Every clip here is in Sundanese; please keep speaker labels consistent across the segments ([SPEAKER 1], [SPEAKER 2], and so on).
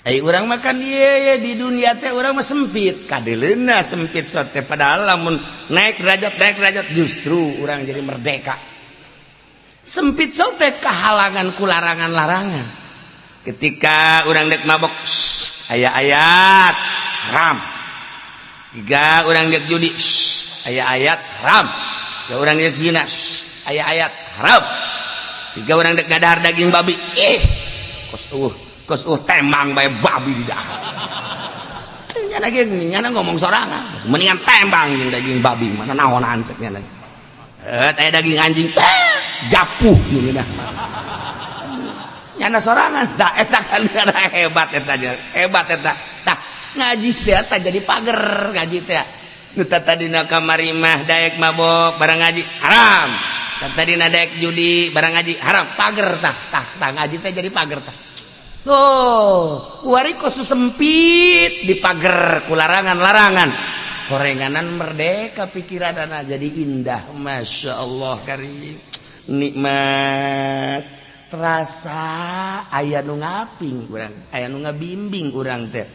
[SPEAKER 1] Ai urang makan ieu di dunia teh urang mah sempit, kadeleuna sempit sote, padahal lamun naik derajat justru urang jadi merdeka. Sempit sote kehalangan ku larangan-larangan. Ketika urang dek mabok, aya ayat haram. Tiga urang dek judi, aya ayat haram. Tiga urang dek zina, aya ayat haram. Tiga urang dek ngadahar daging babi, ih kos kos tembang bae babi di dahar. Nyana ge nyana ngomong sorangan, mendingan tembang jeung daging babi mana naonan cek nyana. Teh daging anjing japuh nu ngeunah. Nyana sorangan da eta kan hebat eta, hebat eta. Tah ngaji teh tah jadi pager ngaji teh. Nu tadina kamari mah daek mabok barang ngaji haram. Tadina daek judi barang ngaji haram, pager tah tah tah ngaji teh jadi pager tah. Oh, wari kos sempit di pager ku larangan-larangan. Korenganan merdeka pikiranana jadi indah. Masya Allah karim. Nikmat. Terasa aya nu ngaping urang, aya nu ngabimbing urang teh.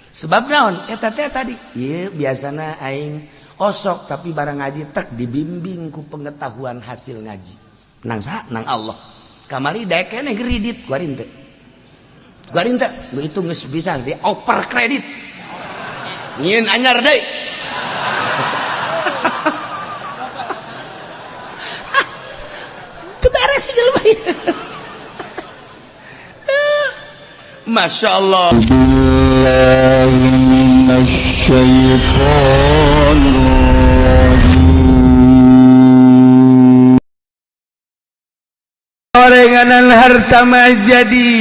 [SPEAKER 1] Sebab naon? Eta teh tadi. Ieu biasana aing osok tapi barang ngaji tek dibimbing ku pengetahuan hasil ngaji. Nang saha? Nang Allah. Kamari daek keneh kredit kuari teh. Kuari teh itu geus bisa di over kredit. Nyieun anyar deui. Teu beres jelema. Masya Allah. Orenganan harta mah jadi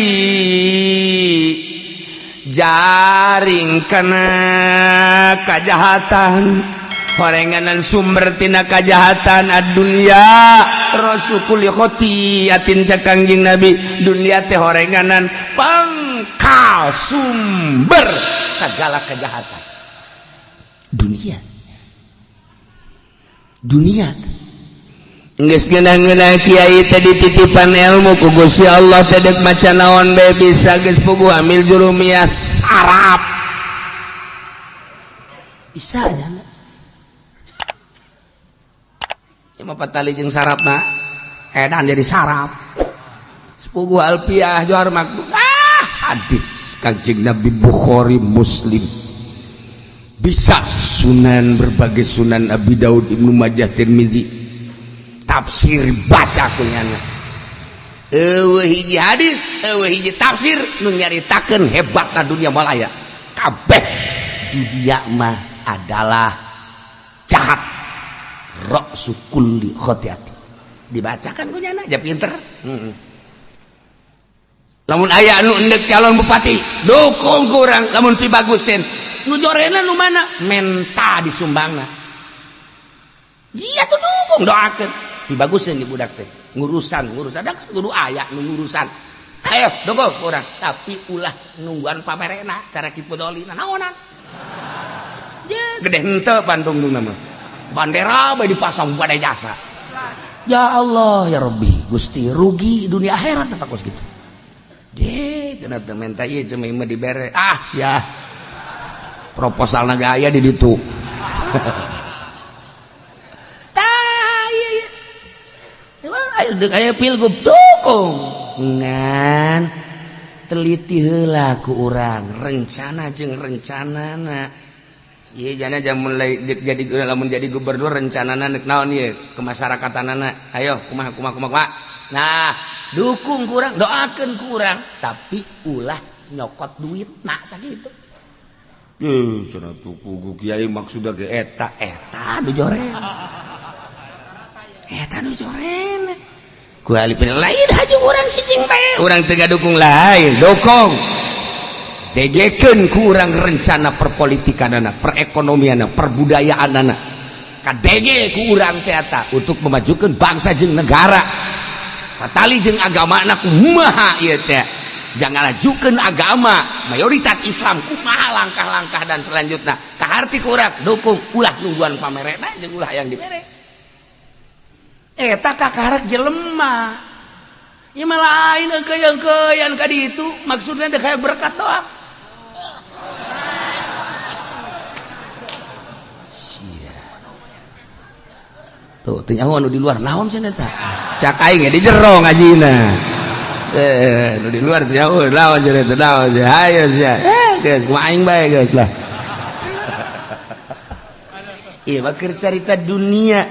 [SPEAKER 1] jaring kana kajahatan, horenganan sumber tina kajahatan ad-dunya rasukul khotiatin cek Kangjeng Nabi, dunia teh horenganan pangkal sumber segala kejahatan. Dunia dunia geus ngeunah-ngeunah kiai teh dititipan ilmu ku Gusti Allah teh deuk maca naon bae bisa, geus puguh amil jurumiyah sarap bisa nya. Ya mah patali jeung sarapna edan jadi sarap. Sepuguh alfiah johar makdum. Ah, hadis Kangjeng Nabi Bukhari Muslim. Bisa sunan berbagai sunan Abi Daud, Ibnu Majah, Tirmizi. Tafsir baca kunyana. Eueuh hiji hadis, eueuh hiji tafsir nu nyaritakeun hebatna dunia malaya. Kabeh dunia mah adalah jahat. Ra'su kulli khotiati. Dibacakan kunyana aja pinter. Lamun aya nu endek calon bupati, dukung kurang lamun pibagusin. Nu jorena nu mana? Menta disumbangna. Jia tuh dukung doakeun. Pibagusin di budak teh. Ngurusan, ngurusan dak kudu aya nu ngurusan. Ayo dukung kurang, tapi ulah nungguan pamerena cara kipudoli naonan. Ya gede henteu pantungtung mah. Bandera bae dipasang pada jasa. Ya Allah ya Rabbi, Gusti rugi dunia akhirat tetap kos gitu. Deh, cenah teu menta ieu cuma mah dibere. Ah sia. Proposalna ge aya di ditu. Tah ieu ieu. Ayo deuk aya pilgub dukung. Ngan teliti heula ku urang rencana jeung rencanana. Iya jana jam mulai jadi lamun jadi gubernur rencanana nek naon ieu kemasyrakatanana. Ayo kumaha kumaha kumaha. Nah, dukung kurang, doakeun kurang, tapi ulah nyokot duit nak sakitu. Ih, cenah tuh kiai maksudna ge eta eta nu joren. Eta nu joren. Ku alipin lain haju urang cicing bae. Urang teu ngadukung lain, dukung. Degekeun ku urang rencana perpolitikanana, perekonomianana, perbudayaanana. Kadege ku urang teh eta untuk memajukan bangsa jeung negara. Patali jeung agamana kumaha ieu teh. Jangan ajukeun agama mayoritas Islam kumaha langkah-langkah dan selanjutnya. Kaharti ku urang dukung ulah nungguan pamerena jeung ulah yang dibere. Eta kakarek jelema. Ieu mah lain engkeuy-engkeuyan ka ditu maksudna teh kayak berkat doang. Tuh, teu nyaho anu di luar naon cenah eta. Cak aing di jero ngajina. Eh, nu di luar teu nyaho naon cenah eta naon cenah. Hayo sia. Eh, geus kumaha aing bae geus lah. Ieu mah keur carita dunia.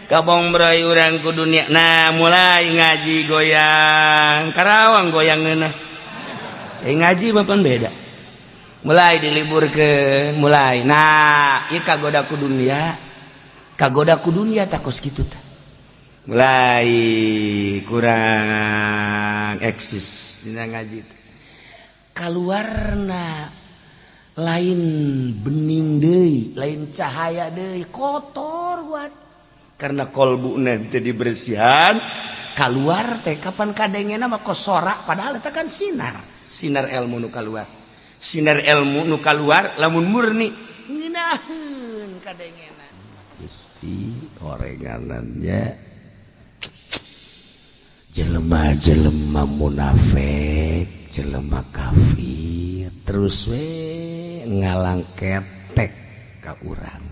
[SPEAKER 1] Kabong bray urang ku dunia. Nah, mulai ngaji goyang. Karawang goyang ngeunah. Eh ngaji mah pan beda. Mulai diliburkeun, mulai. Nah, ieu kagoda ku dunia. Kagoda ku dunia tak kos kitu tah. Mulai kurang eksis dina ngaji teh. Kaluarna lain bening deui, lain cahaya deui, kotor buat. Karena kolbuna teu dibersihan, kaluar teh kapan kadengena mah kosora padahal eta kan sinar, sinar ilmu nu kaluar. Sinar ilmu nu kaluar lamun murni ngeunaheun kadengena. Gusti orenganannya jelema-jelema munafik, jelema kafir terus we ngalang ketek ka urang.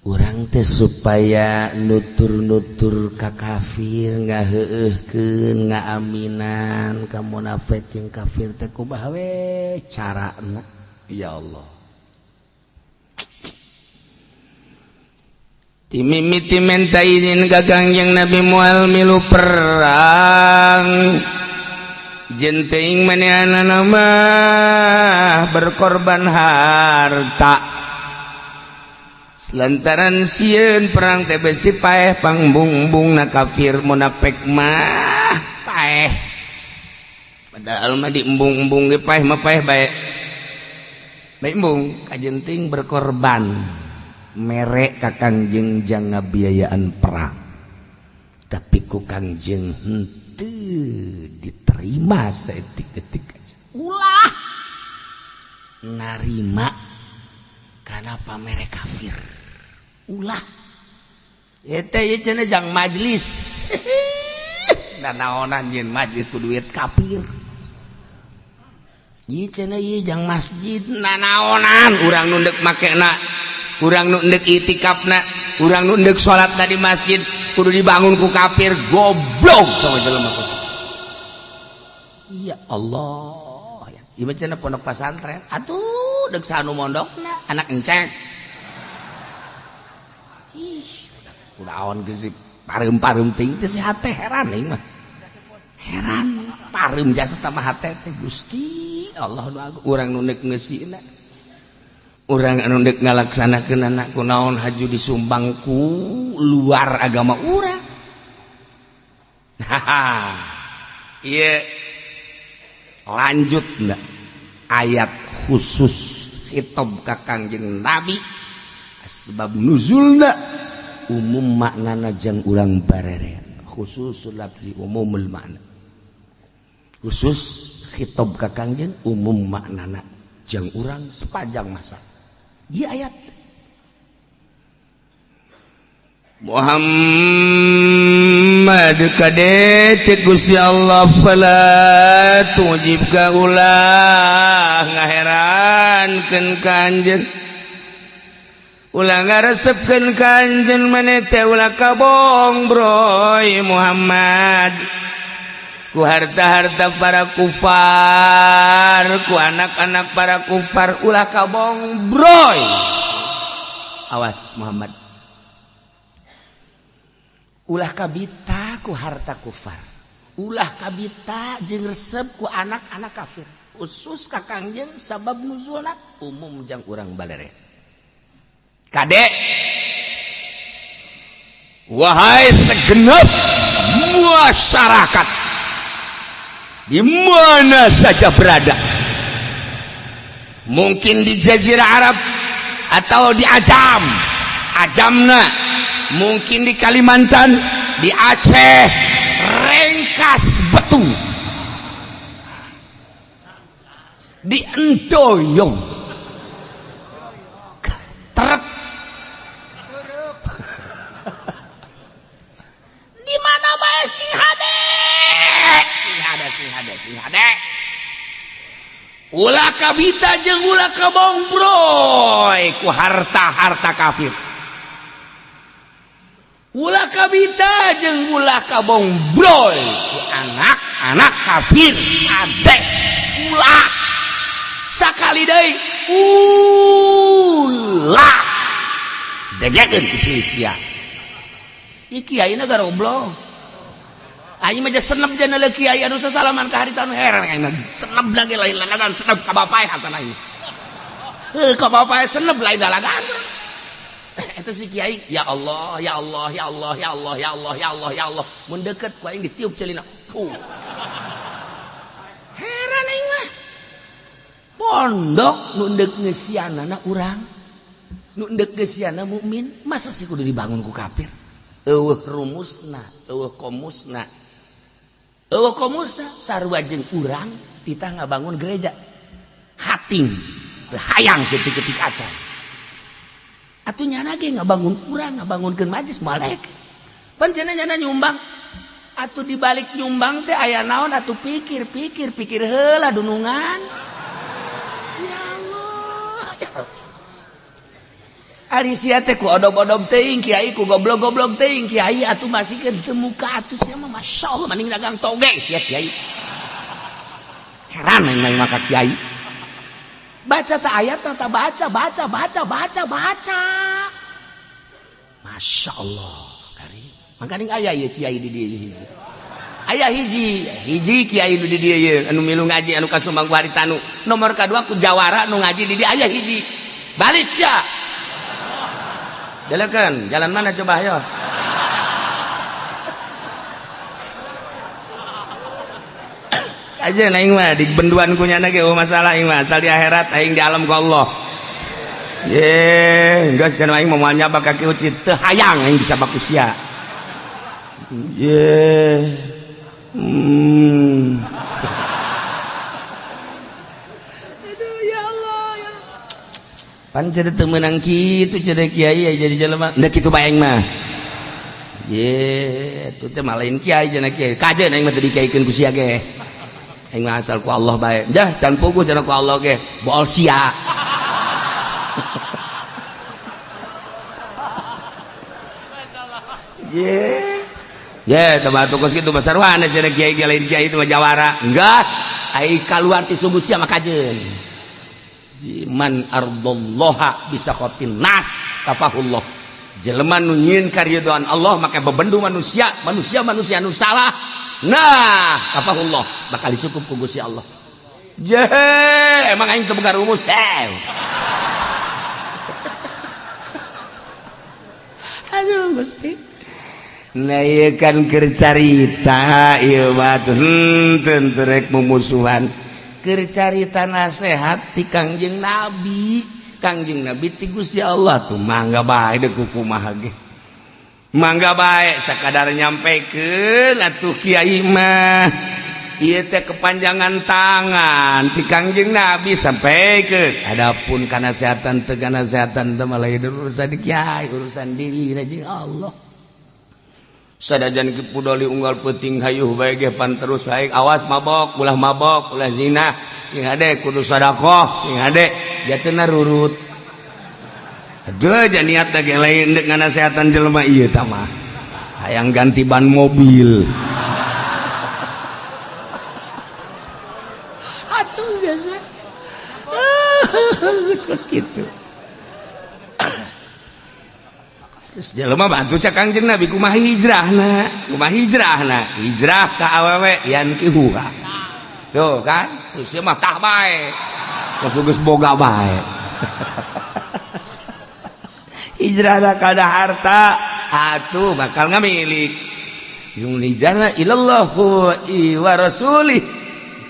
[SPEAKER 1] Urang teh supaya nutur-nutur ka kafir ngaheueuhkeun ngaaminan ka munafik jeung kafir teh kumaha we carana ya Allah. Timimiti menta izin ka Kangjeng Nabi moal milu perang. Jeung teuing manehanana mah berkorban harta. Lantaran sieun perang teh besi paeh pangbungbungna kafir munafik mah paeh. Padahal mah diembung-embung ge paeh mah paeh bae. Bae embung kajenting berkorban mere ka Kangjeng jang ngabiayaan perang. Tapi ku Kangjeng henteu diterima saeutik-eutik aja. Ulah narima kana pamere kafir. Ulah eta ieu cenah jang majlis. Nanaonan nyeun majlis ku duit kafir. Ieu cenah ieu jang masjid nanaonan urang nu deuk makena, urang nu deuk itikafna, urang nu deuk salatna di masjid kudu dibangun ku kafir goblok sama jelema. Ya Allah, ya. Ieu mah cenah pondok pesantren. Atuh deuk saha nu mondokna anak encek. Ih, kunaon geus pareum-pareum teuing teh si hate heran aing mah. Heran pareum jasa tambah hate teh Gusti Allah nu agung. Urang nu neuk ngeusina. Urang anu neuk ngalaksanakeunana kunaon haju disumbang ku luar agama urang. Haha. Ieu lanjut ndak ayat khusus khitab ka Kangjeng Nabi asbab nuzulna umum maknana jang urang barere khususul lafzi umumul makna khusus khitab ka Kangjeng umum maknana jang urang sepanjang masa. Ieu ayat Muhammad kade cek Gusti Allah fala tujibka ulah ngaherankeun ka anjeun ulah ngaresepkeun ka anjeun maneh teh ulah kabong broy Muhammad ku harta-harta para kufar ku anak-anak para kufar ulah kabong broy. Awas Muhammad, ulah kabita ku harta kufar, ulah kabita jeung resep ku anak-anak kafir khusus ka Kangjeng sabab nuzulna umum jang urang balere. Kade wahai segenap masyarakat di mana saja berada, mungkin di Jazirah Arab atau di Ajam, Ajamna mungkin di Kalimantan, di Aceh, Rengkas Betung, di Endoyong, Terep, di mana bae sing hade, sing hade, sing hade, sing hade. Ulah kabita jeung ulah kabongbroy ku harta-harta kafir. Ulah kabita jeung ulah kabongbroy ku anak-anak kafir. Ade ulah sakali deui ulah degekeun ku sia. Ieu kiai na garoblog. Aing mah senep jana le kiai anu sasalaman ka harita anu heran aing mah. Senep lagi lain lalagan senep ka bapak hasan aing. Heuh ka bapak senep lain lalagan. Eta si kiai ya Allah ya Allah ya Allah ya Allah ya Allah ya Allah ya Allah mun deket ku aing ditiup celina. Heran aing mah. Pondok nu deuk ngeusianana urang. Nu deuk ngeusianana mukmin, masa sih kudu dibangun ku kafir? Eueuh rumusna, eueuh komusna. Eueuh komusna sarua jeung urang titah ngabangun gereja. Hating teu hayang saeutik-eutik acan. Atuh nyana ge ngabangun urang ngabangunkeun majlis malek. Pan cenah nyana nyumbang. Atuh dibalik nyumbang teh aya naon atuh pikir pikir pikir heula dunungan. Ya Allah. Ya Allah. Ari sia teh ku odob-odob teuing kiai ku goblok-goblok teuing kiai atuh masih keur teu muka atuh sia mah masyaallah mending dagang toge sia kiai. Heran aing mah ka kiai. Baca tak ayat tak baca baca baca baca baca. Masya Allah kari. Mangkaning aya ieu kiai di dieu hiji. Aya hiji, hiji kiai nu di dieu ieu anu milu ngaji anu kasumbang ku haritanu. Nomor kadua ku jawara nu ngaji di dieu aya hiji. Balik sia. Delekeun, jalan mana coba ayo. Aja aing mah di benduan ku nyana ge masalah aing mah asal di akhirat aing di alam ku Allah. Ye, geus cenah aing moal nyabak ka Ki Ucit teu hayang aing bisa baku sia. Ye. Aduh ya Allah ya. Pan cenah teu meunang kitu cenah kiai jadi jelema. Ndek kitu bae aing mah. Ye, atuh teh mah lain kiai cenah kiai. Kajeun aing mah teu dikiaikeun ku sia ge. Aing mah asal ku Allah bae. Dah can puguh cenah ku Allah ge. Bool sia. Ye. Ye, teh batu kos kitu basarwana cenah kiai ge lain kiai itu mah jawara. Enggak. Ai kaluar ti sungguh sia mah kajeun. Man ardallaha bisa khotin nas kafahullah. Jelema nu nyieun karidhoan Allah make bebendu manusia, manusia-manusia nu salah. Nah, kafahullah bakal disukup ku Gusti Allah. Je, emang aing teu boga rumus. Aduh Gusti. Nah ieu kan keur carita ieu mah henteu rek mumusuhan. Keur carita nasehat ti Kangjeng Nabi. Kangjeng Nabi ti Gusti Allah tuh mangga bae deuk kumaha ge. Mangga bae sakadar nyampekeun atuh kiai mah. Ieu teh kepanjangan tangan ti Kangjeng Nabi sampaikan. Adapun kanasehatan teu kanasehatan teh mah lain urusan kiai, urusan diri jeung Allah. Sadajan Ki Pudoli unggal peuting hayuh bae ge pan terus bae awas mabok, ulah zina, sing hade kudu sedekah, sing hade jatena rurut. Aduh ja niatna ge lain deuk nganasehatan jelema ieu tah mah. Hayang ganti ban mobil. Atuh biasa. Geus kitu. Terus jelema bantu cak Kangjeng Nabi kumaha hijrahna, kumaha hijrahna, hijrah ka awewe yankihuha. Tuh kan, terus ieu mah tah bae. Terus geus boga bae. Hijrahna kana harta, atuh bakal ngamilik. Yung hijrahna ilallah wa rasulih.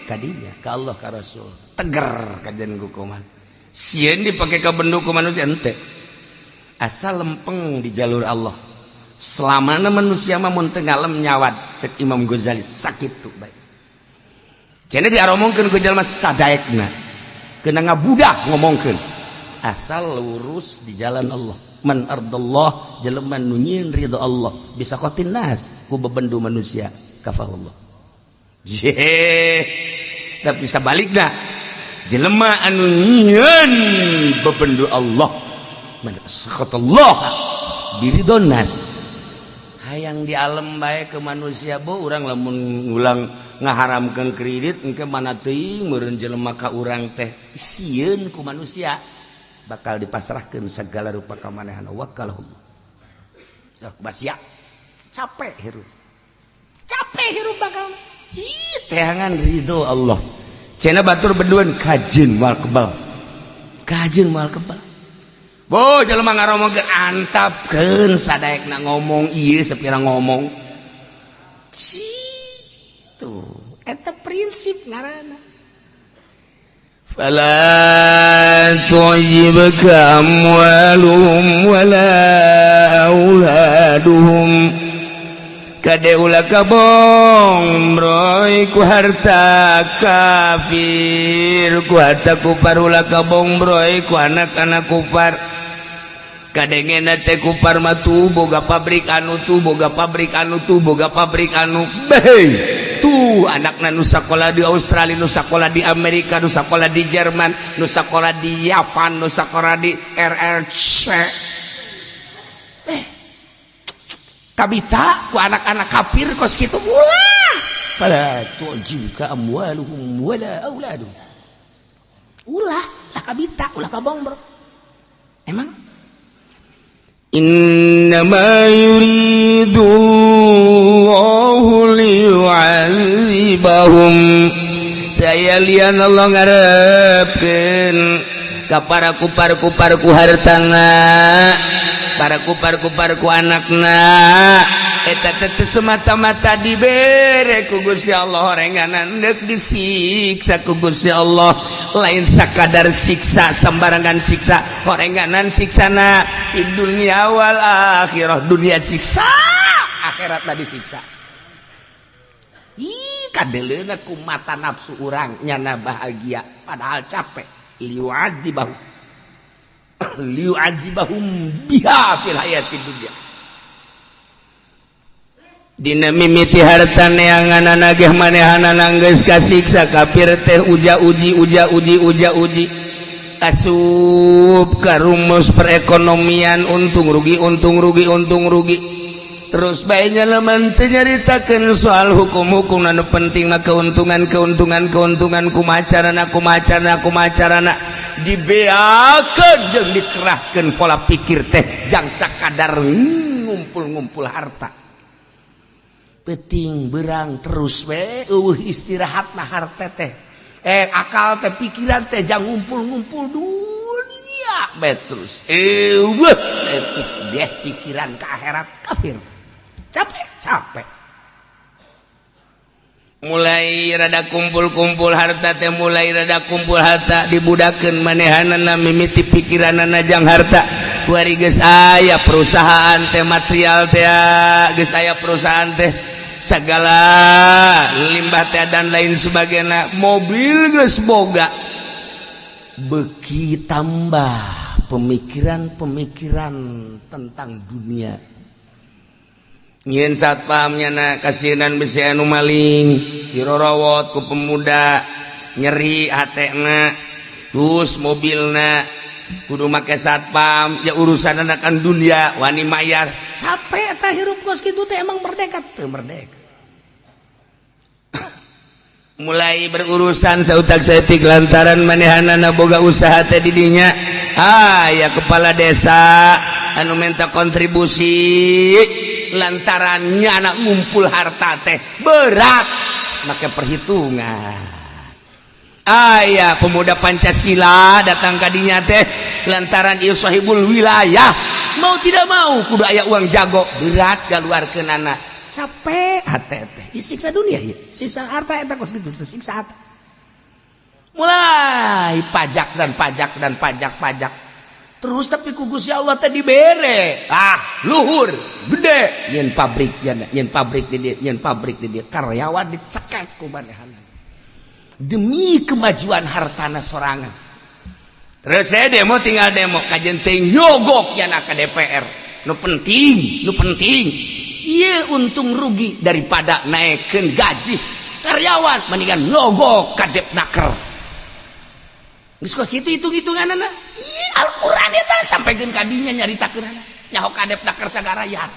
[SPEAKER 1] Kadinya ka Allah ka Rasul. Teger kajian hukuman. Sieun dipake ka bendu ku manusia henteu. Asal lempeng di jalur Allah. Selamana manusia mah mun teu ngalem nyawat cek Imam Ghazali sakitu bae. Cenah diaromongkeun ku jalma sadaekna. Keuna ngabudak ngomongkeun. Asal lurus di jalan Allah. Man ardallah jelema nu nyieun ridho Allah bisa qatin nas ku bebendu manusia kafahullah. Je, tapi sabalikna Jelema anu nyieun bebendu Allah, man sakhatallah biridon nas, hayang dialem bae ke manusia. Bo urang lamun ngulang ngaharamkeun kredit, engke mana teuing meureun jelema ka urang teh sieun ku manusia, bakal dipasrahkeun segala rupa kamanehan. Wakalahum sok basia capek hirup, capek hirup, bakal hi teangan ridho Allah. Cenah batur beduan kajin moal kebal, kajin moal kebal. Bo jelema ngaromongkeun, antapkeun sadaekna ngomong ieu sapira ngomong. Tuh, eta prinsip ngaranna.
[SPEAKER 2] فلا تعجبك أموالهم ولا أولادهم. Kade ulah kabongbroy ku harta kafir, ku harta kupar. Ulah kabongbroy ku anak-anak kupar. Kadengena teh kupar mah tuh boga pabrik anu tuh, boga pabrik anu tuh, boga pabrik anu beh tuh, anakna nu sakola di Australia, nu sakola di Amerika, nu sakola di Jerman, nu sakola di Yavan, nu sakola di RRC. Eh,
[SPEAKER 1] kabita ku anak-anak kafir kos kitu. Ulah, fala tu'jibka amwaluhum wala auladuhum. Ulah lah kabita, ulah kabong, bro. Emang
[SPEAKER 2] إنما يريد الله ليعذبهم. Daya lian Allah ngarepkeun ka para kupar-kupar ku hartana, para kupar-kupar ku anakna. Eta teh semata-mata dibere ku Gusti Allah orenganan deuk disiksa ku Gusti Allah. Lain sakadar siksa sembarangan, siksa orenganan, siksana di dunia wal akhirah. Dunia siksa,
[SPEAKER 1] akhirat tadi siksa. Ih, kadeleuna ku mata nafsu urang nyana bahagia, padahal capek. Liu'adzibahum, liu'adzibahum biha fil hayatid dunya.
[SPEAKER 2] Dina mimiti harta neangan nagih manehanana geus kasiksa kafir teh, uja uji, uja uji, uja uji, asup ka rumus perekonomian untung rugi, untung rugi, untung rugi. Terus baiknya lamun teu nyaritakeun soal hukum-hukum, anu penting mah keuntungan, keuntungan, keuntungan. Kumaha carana, kumaha carana, kumaha carana dibeakeun jeung dikerahkeun pola pikir teh jang sakadar ngumpul-ngumpul harta
[SPEAKER 1] Peting berang terus we, eueuh istirahat. Nah, harta teh, eh, akal teh, pikiran teh jang ngumpul-ngumpul dunia bae terus, eueuh saeutik deh pikiran ke akhirat. Kafir capek, capek.
[SPEAKER 2] Mulai rada kumpul-kumpul harta teh, mulai rada kumpul harta, dibudakeun manehanana. Mimiti pikiranana jang harta. Kuari geus aya perusahaan teh, material teh, geus aya perusahaan teh, segala limbah teh dan lain sebagainya, mobil geus boga,
[SPEAKER 1] beki tambah pemikiran-pemikiran tentang dunia.
[SPEAKER 2] Nyieun satpamnya na kasihanan, bisi anu maling dirorowot ku pemuda, nyeri hatena. Terus mobilna kudu make satpam ya, urusan anakan dunia wani mayar.
[SPEAKER 1] Capek eta hirup kos kitu teh. Emang merdeka teu? Merdeka.
[SPEAKER 2] Mulai berurusan sautak saeutik lantaran manehanana boga usaha teh didinya. Ah ya, kepala desa anu minta kontribusi
[SPEAKER 1] lantarannya anak ngumpul harta teh berat, make perhitungan.
[SPEAKER 2] Aya pemuda Pancasila datang kadinya teh lantaran ieu sahibul wilayah,
[SPEAKER 1] mau tidak mau kudu aya uang jago, berat keluarkeun anak, capek hati teh. Siksa dunia ya, siksa harta eta kos gitu, siksa harta. Mulai pajak dan pajak dan pajak, pajak terus, tapi ku Gusti Allah teh dibere ah luhur gede, nyen pabrik ya, nyen pabrik di dia, nyen pabrik di dia, karyawan dicekek ku manehanna demi kemajuan hartana sorangan.
[SPEAKER 2] Terus saya demo, tinggal demo kajen teh nyogok ya ke DPR. Nu penting, nu penting
[SPEAKER 1] iya untung rugi, daripada naikkan gaji karyawan mendingan nyogok ka Depnaker. Geus kos kitu hitung-hitunganana. Ih, Al-Qur'an eta sampaikeun ka dinya nyaritakeunana. Nyaho kadep dakar sagarayat.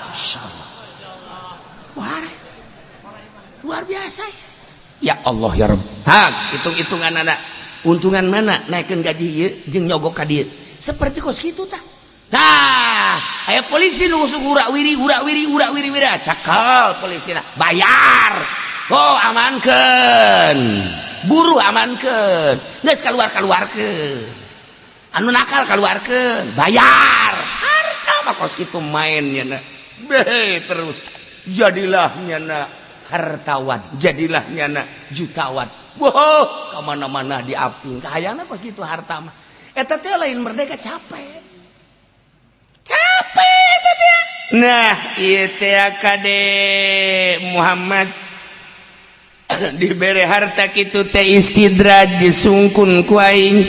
[SPEAKER 1] Insyaallah. Wah. Luar biasa ya. Ya Allah ya Rabb. Hak hitung-hitunganana. Untungan mana naikkeun gaji ieu jeung nyogok ka dieu. Seperti kos kitu tah. Tah, aya polisi nu urak wiri urak wiri urak wiri wiri cakal polisina bayar. Oh, amankeun. Buruh amankeun. Geus keluar-keluarkeun. Anu nakal keluarkeun, bayar. Harta mah kos kitu main nya. Be terus jadilah nyana hartawan, jadilah nyana jutawan. Wow, kemana-mana diaping. Kahayangna kos kitu harta mah. Eta teh lain merdeka, capek. Capek eta teh.
[SPEAKER 2] Nah, ieu teh kade Muhammad dibere harta kitu teh istidraj disungkun ku aing.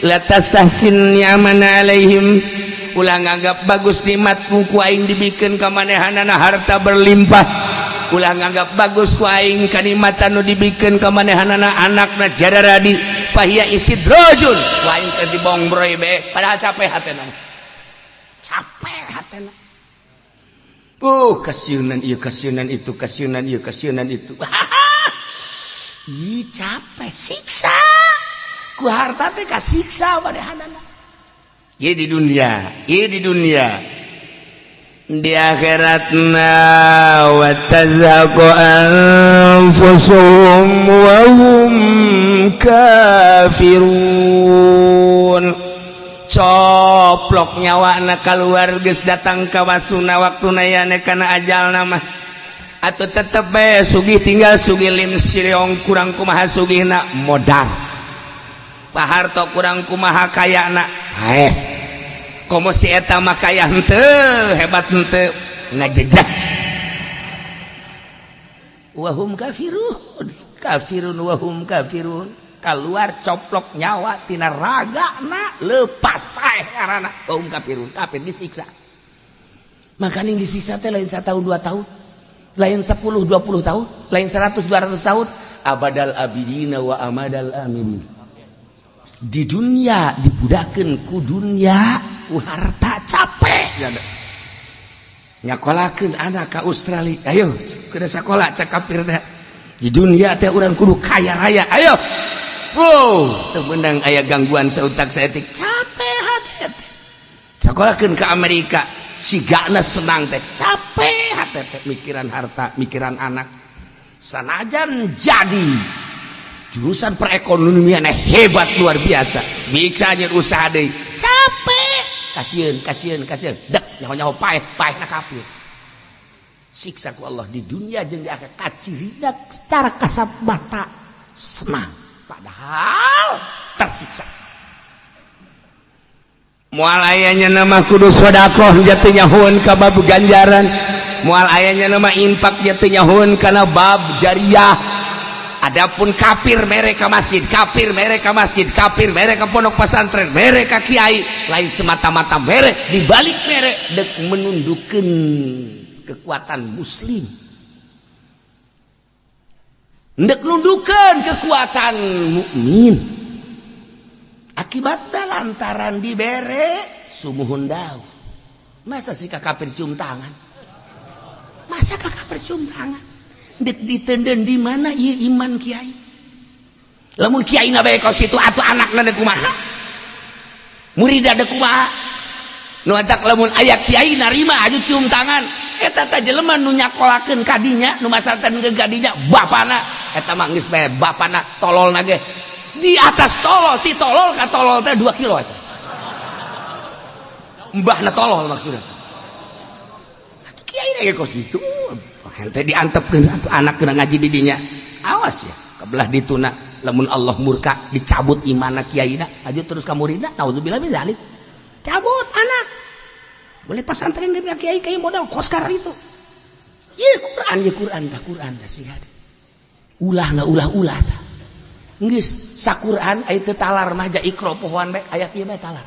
[SPEAKER 2] La tastahsin ni'amana alaihim, ulah nganggap bagus nikmatmu ku aing dibikeun ka manehanana harta berlimpah, ulah nganggap bagus ku aing kanikmatan nu dibikeun ka manehanana anakna jararadi fahiya istidrajun. Ku aing teh dibongbroy be, padahal capek hatena,
[SPEAKER 1] Capek hatena.
[SPEAKER 2] Kasiunan ieu, kasiunan itu, kasiunan ieu, kasiunan itu.
[SPEAKER 1] Ih, capek, siksa. Ku harta teh kasiksa manehanana.
[SPEAKER 2] Ieu di dunia, ieu di dunia, di akhiratna wa tazhaqu anfusuhum wa hum kafirun. Coplok nyawa keluar, geus datang ka wasuna waktuna yane kana ajalna mah. Atau tetep bae sugih tinggal sugih lim sireong, kurang kumaha sugihna modal, Pak Harto kurang kumaha kayana, eh komo si eta mah kaya henteu, hebat henteu, ngajejas.
[SPEAKER 1] Wahum kafirun, kafirun wahum kafirun. Keluar coplok nyawa tina raga na lepas, paeh karena wahum kafirun, kafir, disiksa. Makanya disiksa teh lain 1 tahun 2 tahun, lain 10 20 tahun, lain 100 200 tahun,
[SPEAKER 2] abadal abidina wa amadal amidin.
[SPEAKER 1] Di dunia dibudakeun ku dunia, ku harta, capek ya.
[SPEAKER 2] Nyakolakeun anak ka Australia, ayo ke sekolah, cek kafir teh di dunia teh urang kudu kaya raya, ayo. Wow, teu meunang aya gangguan sautak saeutik,
[SPEAKER 1] Capek hati teh.
[SPEAKER 2] Sekolahkeun ke Amerika sigana senang teh, capek hati teh mikiran harta, mikiran anak.
[SPEAKER 1] Sanajan jadi jurusan perekonomian hebat luar biasa, bisa nyer usaha deui, capek, kasihan, kasihan, kasihan, dek nyaho nyaho paeh, paeh na kafir. Siksa ku Allah di dunia jeung di akhirat. Kacirina secara kasat mata senang, padahal tersiksa.
[SPEAKER 2] Moal ayanya nama kudu sodakoh jatuh nyahoan ka bab ganjaran, moal ayanya nama infak jatuh nyahoan kana bab jariah. Adapun kafir mere ka masjid, kafir mere ka masjid, kafir mere ka pondok pesantren, mere ka kiai, lain semata-mata mere, dibalik mere dek menundukkan
[SPEAKER 1] kekuatan muslim, dek nundukan kekuatan mukmin. Akibatnya lantaran dibere sumuhun dauh. Masa sih ka kafir cium tangan? Masa ka kafir cium tangan? Dek ditenden di mana ieu iman kiai? Lamun kiai na bae kos kitu, atuh anakna deuk kumaha? Murid deuk kumaha?
[SPEAKER 2] Nu atak lamun aya kiai narima aju cium tangan, eta teh jelema nu nyakolakeun kadinya, nu masartan ke kadinya bapana eta mah geus bae bapana tolol ge
[SPEAKER 1] di atas tolol, ti tolol ka tolol teh 2 kilo eta.
[SPEAKER 2] Mbahna tolol maksudnya.
[SPEAKER 1] Atuh kiai ge kos gitu, hente diantepkeun atuh anak kena ngaji di dinya. Awas ya kebelah dituna, lamun Allah murka dicabut imana kiaina aju terus ka muridna. Naudzubillah min dzalik. Cabut anak boleh pesantren dari kiai kiai modal koskar itu. Ye Quran, ye Quran tah, Quran tah sih ulah nggak ulah ulah tah. Geus saquran aya teu talar mah ja ikro pohoan bae ayat ieu bae talar.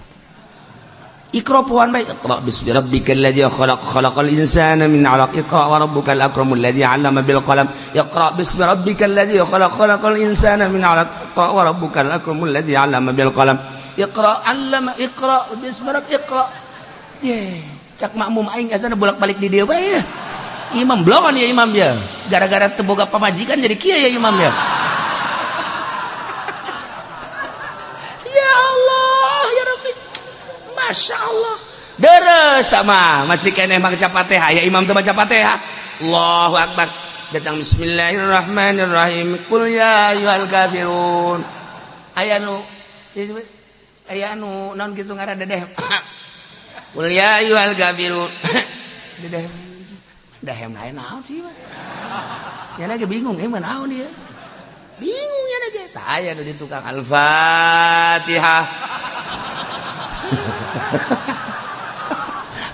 [SPEAKER 1] Iqra pohoan bae. Iqra bismi rabbikal ladzi khalaq khalaqal insana min 'alaq. Iqra wa rabbukal akramul ladzi 'allama bil qalam. Iqra bismi rabbikal ladzi khalaq khalaqal insana min 'alaq. Iqra wa rabbukal akramul ladzi 'allama bil qalam. Iqra 'allama iqra bismi rabbik iqra. Ye, cak makmum aing azana bolak-balik di dieu bae. Imam blongan ya imam ya. Gara-gara teu boga pamajikan jadi kieu ya imam ya. Ya Allah, ya Rabbi. Masya Allah. Deres tak mah, masih keneh maca Fatihah ya imam teu maca Fatihah. Allahu akbar. Datang bismillahirrahmanirrahim. Qul ya ayyuhal kafirun. Aya nu naon kitu ngaran dedeh. Qul ya ayyuhal kafirun. Dedeh. Dahem lain naon sih mah. Nya lagi bingung emang naon dia. Bingung ya lagi. Tah aya nu di tukang Al-Fatihah.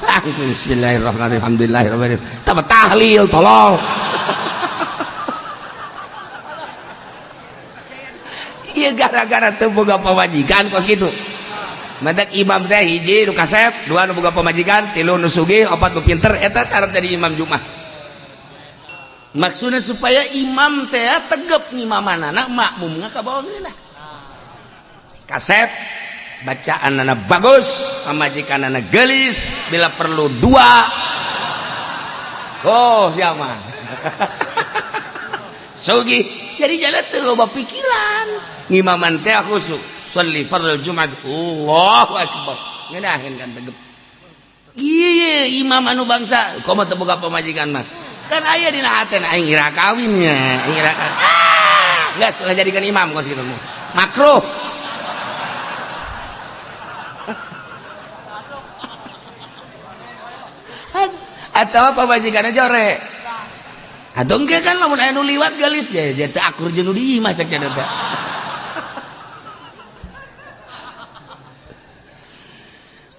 [SPEAKER 1] Langsung bismillahirrahmanirrahim. Alhamdulillahirabbil alamin. Tambah tahlil tolong. Ieu gara-gara teu boga pamajikan kos kitu. Matak imam teh hiji nu kasep, dua nu boga pamajikan, tilu nu sugih, opat nu pinter, eta syarat jadi imam Jumat. Maksudnya supaya imam teh tegep ngimamanana makmumna ka bawah ngeunah. Kasep bacaanana bagus, pamajikanana geulis, bila perlu dua. Oh, siapa? Sugih. Jadi jalan teu loba pikiran. Ngimaman teh khusyuk. Sholli fardhu Jumat. Allahu akbar. Ngeunaheun kan tegep. Ieu imam anu bangsa, komo teu boga pamajikan mah. Kan aya dina hatena aing ira kawinnya, aing ira. Ah, geus ulah jadikan imam kos kitu. Makruh. Atau pamajikanna jore. Atau engke kan lamun aya nu liwat geulis ya teu akur jeung nu di imah cek cenah teh.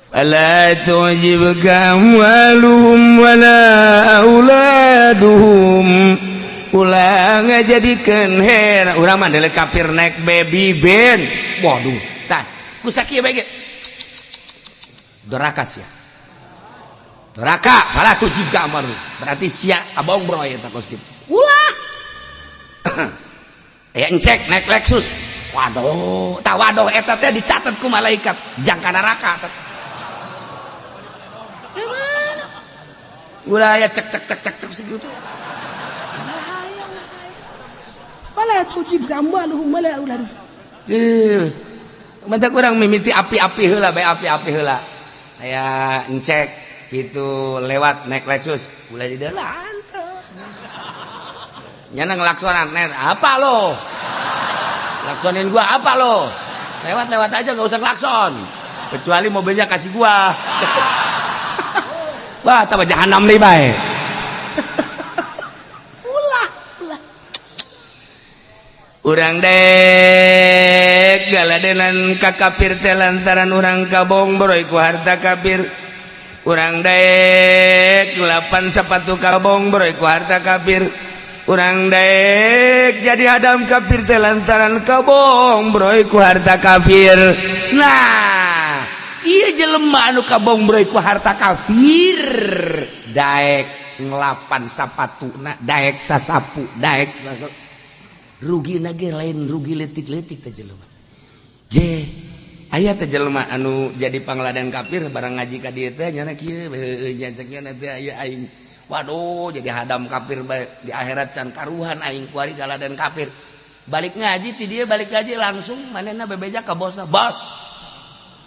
[SPEAKER 2] Fala tu'jibka amwaluhum wala auladuhum.
[SPEAKER 1] Ulah ngajadikeun heran urang mah deuleu kafir naik baby ben. Waduh, tah ku sakieu bae ge. Doraka sia. Doraka, fala tu'jibka amwaluhum. Berarti sia abong bro eta kos kitu. Ulah. Aya encek naik Lexus. Waduh, tah waduh eta teh dicatat ku malaikat jangka neraka eta. Ulah ya cek cek cek cek cek segitu.
[SPEAKER 3] Fala tujibka amwaluhum wala auladuhum.
[SPEAKER 1] Mentak urang mimiti api-api heula bae api-api heula. Aya encek gitu lewat naik Lexus, ulah di dalan teu. Nyana ngelaksonan net, apa lo? Laksonin gua apa lo? Lewat-lewat aja gak usah klakson. Kecuali mobilnya kasih gua. Wah, tambah jahanam deui bae.
[SPEAKER 3] Ulah, ulah.
[SPEAKER 2] Urang dek galadenan ka kafir teh lantaran urang kabong boroy ku harta kafir. Urang dek lapan sepatu kabong boroy ku harta kafir. Urang dek jadi hadam kafir teh lantaran kabong boroy ku harta kafir.
[SPEAKER 1] Nah, iya jelema anu kabong boroy ku harta kafir daek ngelapan sapatuna, daek sasapu, daek rugi nage lain rugi letik-letik teh jelema. Je aya teh jelema anu jadi pangladan kafir barang ngaji ka dieu teh nyana kieu heueuh nya cek nya teh aya aing. Waduh, jadi hadam kafir bae di akhirat can karuhan aing kuari galadan kafir. Balik ngaji ti dieu balik ngaji langsung manehna bebeja ka bosna, "Bos,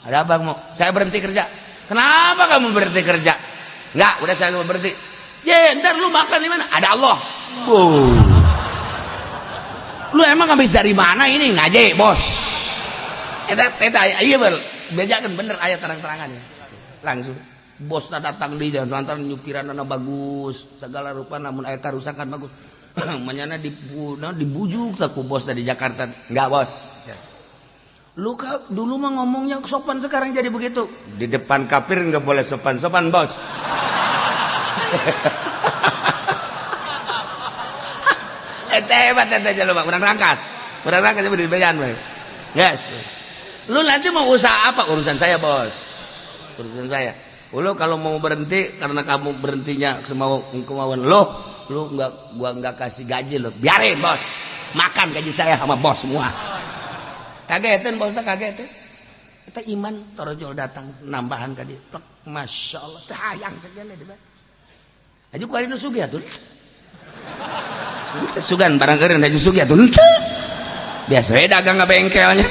[SPEAKER 1] ada apa mau? Saya berhenti kerja." "Kenapa kamu berhenti kerja?" "Enggak, udah saya mau berhenti." "Ye, ntar lu makan di mana?" "Ada Allah." Oh. Lu emang habis dari mana ini? "Ngaji, bos." Eta eta iya bel, bejakeun bener aya terang-terangannya. Langsung bosna datang di jalan lantaran nyupiranna bagus, segala rupa namun aya karusakan bagus. Manyana dibujuk tak ku bos dari Jakarta. "Enggak, bos. Lu dulu mah ngomongnya sopan, sekarang jadi begitu."
[SPEAKER 2] Di depan kafir nggak boleh sopan-sopan, bos.
[SPEAKER 1] Eta hebat eta jelema, urang rangkas. Urang rangkas di bejan we. Yes. Lu nanti mau usaha apa? "Urusan saya, bos." Urusan saya. Lo kalau mau berhenti karena kamu berhentinya semau kemauan lo, lo nggak, gua nggak kasih gaji lo. Biarin, bos, makan gaji saya sama bos semua. Kagetin bosnya, kagetin. Kita iman torojol datang nambahan ka dia. Plek, masya Allah, teu hayang sekian deh. Aja ku ari nu sugih atuh. Teu sugan barang keureun aju sugih atuh. Henteu. Biasa we dagang bengkelnya.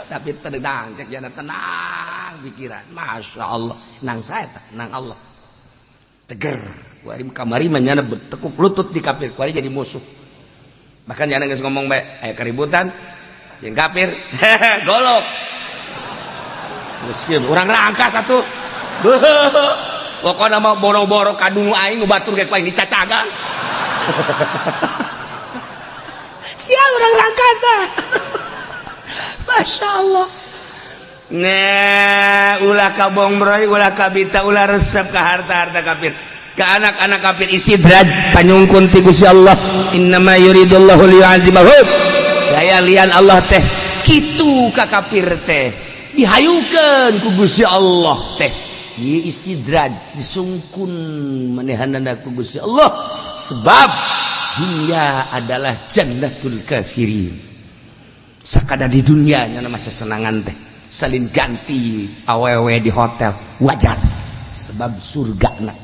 [SPEAKER 1] Tapi tenang, cek jana tenang pikiran. Masya Allah, nang saya tak, nang Allah. Teger. Kuari kamari mah nyana bertekuk lutut di kafir, kuari jadi musuh. Bahkan nyana geus ngomong bae, aya keributan jeung kafir, golok. Geus kieu urang rangkas atuh. Pokokna mah boro-boro kadungu aing nu batur ge ku aing dicacagan.
[SPEAKER 3] Sial orang rangkasa. Masya Allah.
[SPEAKER 1] Nah, ulah kabongbroy, ulah kabita, ulah resep ke harta-harta kafir, ke anak-anak kafir. Istidraj panyungkun ti Gusti Allah. Innama yuridullahu liyu'adzibahum. Daya lian Allah teh kitu ka kafir teh dihayukeun ku Gusti Allah teh. Ieu istidraj disungkun manehanana ku Gusti Allah, sebab dunia adalah jannatul kafirin. Sakada di dunia nyana masa senangan teh salin ganti awewe di hotel wajar, sebab surga na.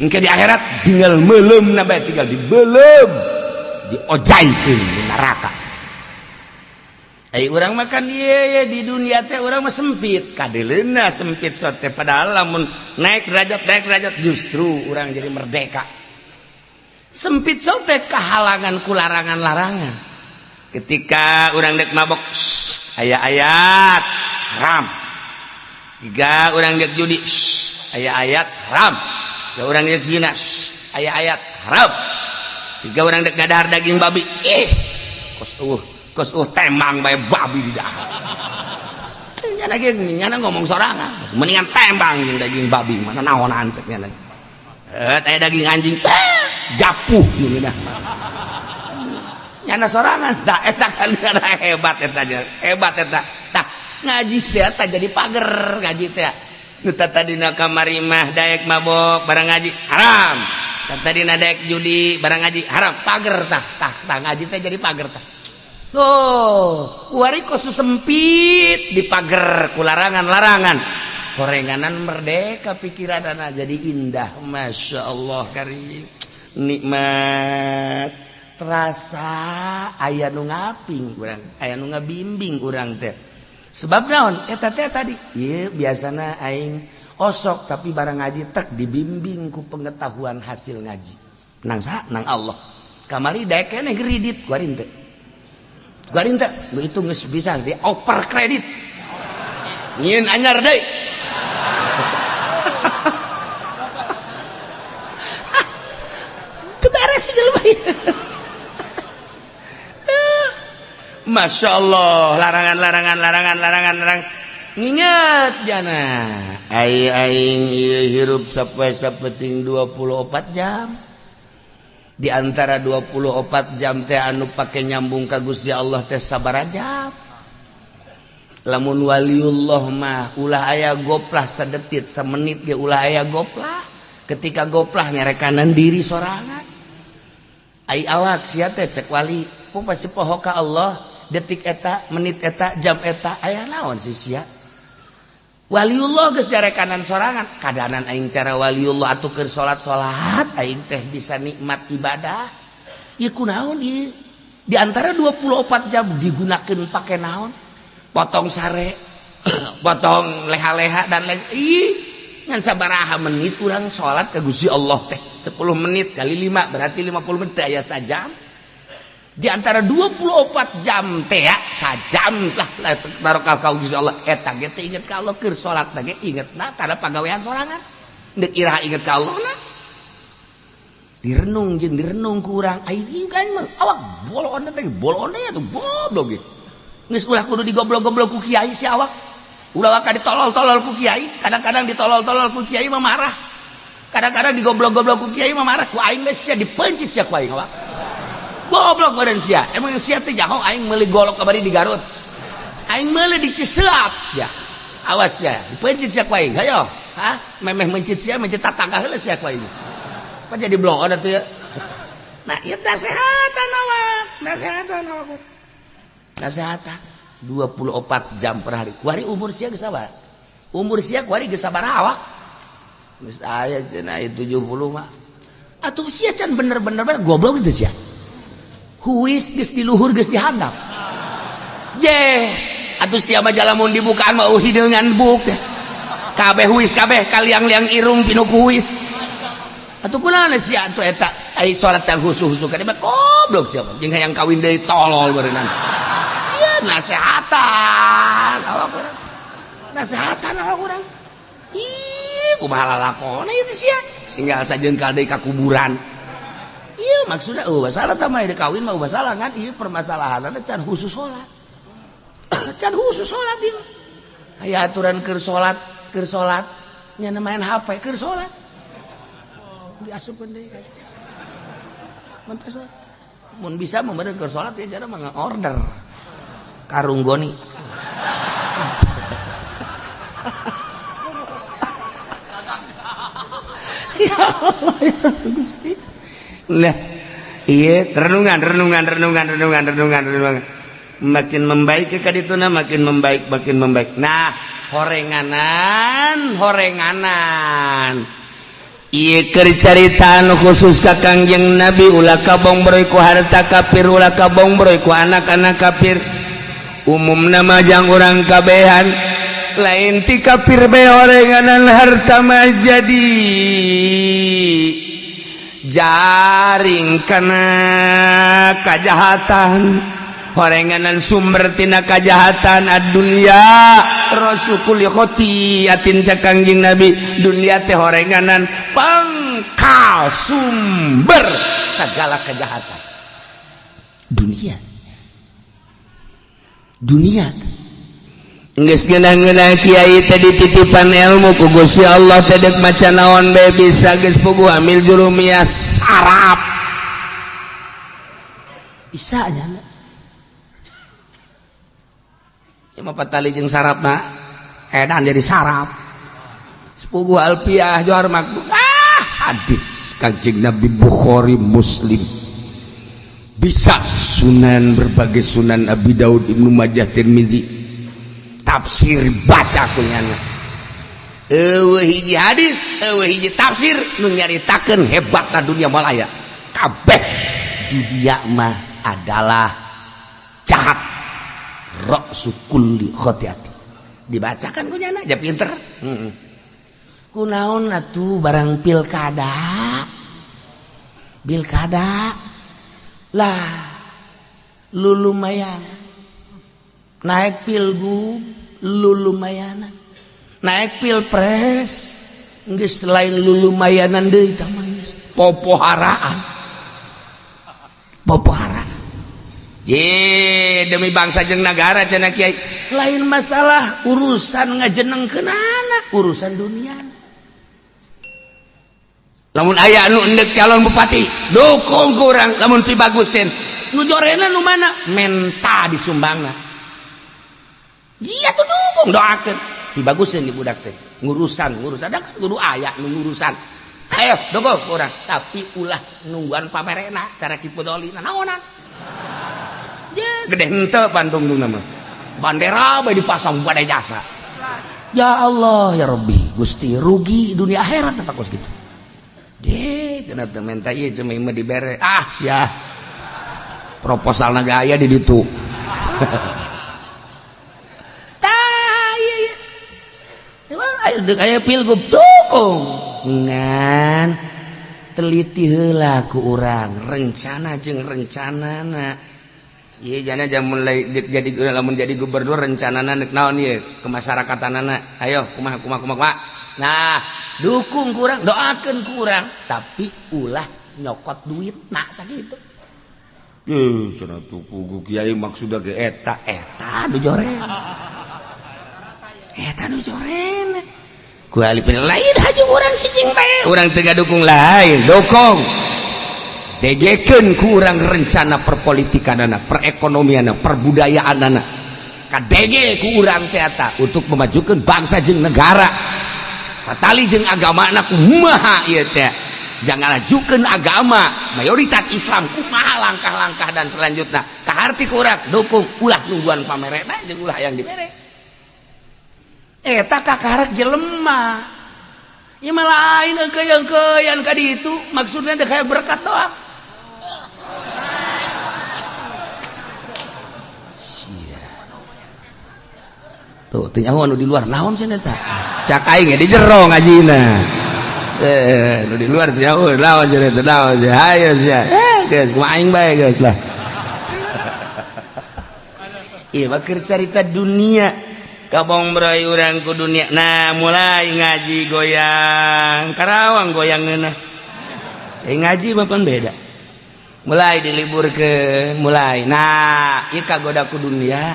[SPEAKER 1] Engke di akhirat tinggal melem na bae, tinggal dibelem, diojaikeun di neraka. Ai urang makan ieu di dunia teh urang mah sempit kadeleuna, sempit sote, padahal lamun naik derajat, naik derajat, justru urang jadi merdeka. Sempit sote kehalangan ku larangan-larangan. Ketika urang dek mabok, aya ayat haram. Jika urang dek judi, aya ayat haram. Jika urang dek zina, aya ayat haram. Jika urang dek ngadahar daging babi, ih kos kos tembang bae babi di dahar. Nyana ge nyana ngomong sorangan, mendingan tembang jeung daging babi mana naonan cek nyana. Eh, aya daging anjing japuh nu nyana sorangan. Tah, eta kan hebat, eta hebat eta. Tah, ngaji teh eta jadi pager ngaji teh. Nu tadina kamari mah daek mabok, barang ngaji haram. Tadina daek judi, barang ngaji haram, pager. Tah, tah, tah, ngaji teh jadi pager. Tah, tuh wari kos sempit di pager ku larangan-larangan, korenganan merdeka pikiran anak jadi indah. Masya Allah karim, nikmat terasa, aya nu ngaping urang, aya nu ngabimbing urang teh. Sebab naon eta teh tadi? Ieu biasana aing osok, tapi barang ngaji tek dibimbing ku pengetahuan hasil ngaji. Nang sa nang Allah. Kamari daek keneh kredit, kuari teh, kuari teh itu geus bisa di over kredit, nyieun anyar deui. Teu beres sih jelema. Masya Allah, larangan, larangan, larangan, larangan, larangan. Nginget jana ai aing ieu hirup sampai sapeting 24 jam. Di antara 24 jam teh anu pake nyambung ka Gusti Allah teh sabaraha jam? Lamun waliullah mah ulah aya goplah sadetit, samenit ge ulah aya goplah. Ketika goplah nyarekanan diri sorangan. Ai awak sia teh, cek wali, ku pasti poho ka Allah detik eta, menit eta, jam eta, aya naon sih sia? Waliullah geus jarekanan sorangan. Kadanan aing cara waliullah atuh keur salat-salat aing teh bisa nikmat ibadah. Ieu kunaon ieu? Di antara 24 jam digunakeun pake naon? Potong sare, potong leha-leha dan lain. Ih, ngan sabaraha menit urang salat ka Gusti Allah teh? 10 menit kali 5 berarti 50 menit, aya sajam. Di antara 24 jam teh ya, sajam lah taruh ka Gusti Allah. Eta ge teh inget ka Allah keur salat ge ingetna kana pagawean sorangan. Deuk iraha inget ka Allah na? Direnung jeung direnung ku urang. Ai kan mah awak bolon teh, bolon teh tuh goblok ge. Geus ulah kudu digoblok-goblok ku kiai si awak. Ulah waka ditolol-tolol ku kiai, kadang-kadang ditolol-tolol ku kiai mah marah. Kadang-kadang digoblok-goblok ku kiai mah marah, ku aing geus sia dipencit sia ku aing awak. Goblok badan sia. Emang sia teh jaho aing meuli golok kamari di Garut. Aing meuli di Ciseap sia. Awas ya, pencit sia ku aing. Hayo. Hah? Memeh mencit sia, mencit tatangga heula sia ku aing. Apa jadi bloon atuh ya? Nah, ieu nasehatan awak. Nasehatan awak. Nasehatan 24 jam per hari. Kuari umur sia geus sabar. Umur sia kuari geus sabar awak. Geus aya cenah 70 mah. Atuh sia can bener-bener goblok teh sia. Huis geus di luhur geus di handap. Je, atuh sia mah lamun dibukaan mah hideungan buk teh. Kabeh huis kabeh kaliang-liang irung pinuh ku huis. Atuh kunaon sia atuh eta ai salat teh husu-husu ka mah goblok sia mah jeung hayang kawin deui tolol beureunan. Ieu nasehatan awak urang. Nasehatan awak urang. Ih, kumaha lalakona ieu teh sia? Tinggal sajengkal deui ka kuburan. Iya maksudnya oh masalah tah mah kawin mah masalah kan ieu permasalahanna can khusus salat. Can khusus salat ieu. Aya aturan keur salat nya main HP keur salat. Diasupkeun deui. Mentas mun bisa mah bener keur salat ya cara mah order. Karung goni. Ya Allah ya Gusti.
[SPEAKER 2] Nah, iya renungan renungan renungan renungan renungan renungan makin membaik ke kadituna makin membaik makin membaik. Nah, horenganan horenganan ieu keur caritaan khusus ka Kangjeng Nabi ulah kabongbroy ku harta kafir ulah kabongbroy ku anak-anak kafir. Umumna mah jang urang kabehan lain ti kafir bae horenganan harta mah jadi jaring kana kajahatan horenganan sumber tina kajahatan ad-dunya rasukul khotiatin cak Kangjeng Nabi dunia teh horenganan pangkal sumber segala kejahatan dunia dunia geus ngeunah-ngeunah kiai teh dititipan ilmu ku Gusti Allah teh deuk maca naon bae bisa geus puguh amil jurumiyah sarap
[SPEAKER 1] bisa nya ieu mah patali jeung sarapna edan jadi sarap
[SPEAKER 2] sepuguh alfiah johar makbul ah hadis Kangjeng Nabi Bukhari Muslim bisa sunan berbagai sunan Abi Daud Ibnu Majah Tirmizi tafsir baca kunyana eueuh hiji hadis eueuh hiji tafsir nu nyaritakeun hebatna dunia malaya kabeh
[SPEAKER 1] dunia mah adalah jahat ra'su kulli khotiati dibacakan kunyana aja pinter kunaon atuh barang pilkada pilkada lah lu lumayan naik pilgub lu lumayan naik pilpres geus lain lu lumayanan deui tah mah geus popoharaan popoharaan
[SPEAKER 2] ye demi bangsa jeung nagara cenah kiai
[SPEAKER 1] lain masalah urusan ngajenengkeun anak urusan dunia
[SPEAKER 2] lamun aya anu endek calon bupati dukung kurang lamun pibagusin
[SPEAKER 1] nu jorena nu mana menta disumbangna jia tuh dukung doakeun pibagusin di budak teh ngurusan ngurusan dak kudu aya nu ngurusan ayo dukung kurang tapi ulah nungguan pamerena cara Ki Pudoli naonan
[SPEAKER 2] gede henteu pantung nama
[SPEAKER 1] bandera bae dipasang pada jasa ya Allah ya Rabbi Gusti rugi dunia akhirat tetap kos gitu
[SPEAKER 2] deh cenah teu menta ieu cuma imah dibere ah sia proposalna ge aya di ditu
[SPEAKER 1] tah ieu ieu ayo deuk aya pilgub dukung ngan teliti heula ku urang rencana jeung rencanana
[SPEAKER 2] ieu jana jam mulai jadi lamun jadi gubernur rencanana nek naon ieu kemasyarakatanana ayo kumaha kumaha kumaha
[SPEAKER 1] nah dukung kurang doakeun kurang tapi ulah nyokot duit nak sakitu
[SPEAKER 2] cenah tuh pugu kiai maksudna ge eta
[SPEAKER 1] eta nu joren eta nu joren
[SPEAKER 2] ku alipin
[SPEAKER 1] lain haju urang cicing bae
[SPEAKER 2] urang teu dukung lain dukung degekeun ku urang rencana perpolitikanana perekonomianana perbudayaanana
[SPEAKER 1] kadege ku urang teh eta untuk memajukan bangsa jeung negara. Patali jeung agamana kumaha ieu teh? Jangan ajukeun agama mayoritas Islam kumaha langkah-langkah dan selanjutnya. Kaharti ku urang dukung ulah nungguan pamerena jeung ulah yang dibere. Eta kakarek jelema. Ieu mah lain engkeun-engkeun ka ditu maksudna teh kayak berkat doang. Sia. Tuh teu nyaho anu di luar naon cenah eta? Cak aing di jero ngajina. Nu di luar teu nyaho naon cenah eta naon cenah. Hayo sia. Geus kumaha aing bae geus lah. Ieu mah keur carita dunia. Kabong bray urang ku dunia. Nah mulai ngaji goyang Karawang goyang ngeunah. Ngaji mah pan beda. Mulai diliburkeun mulai. Nah ieu kagoda ku dunia.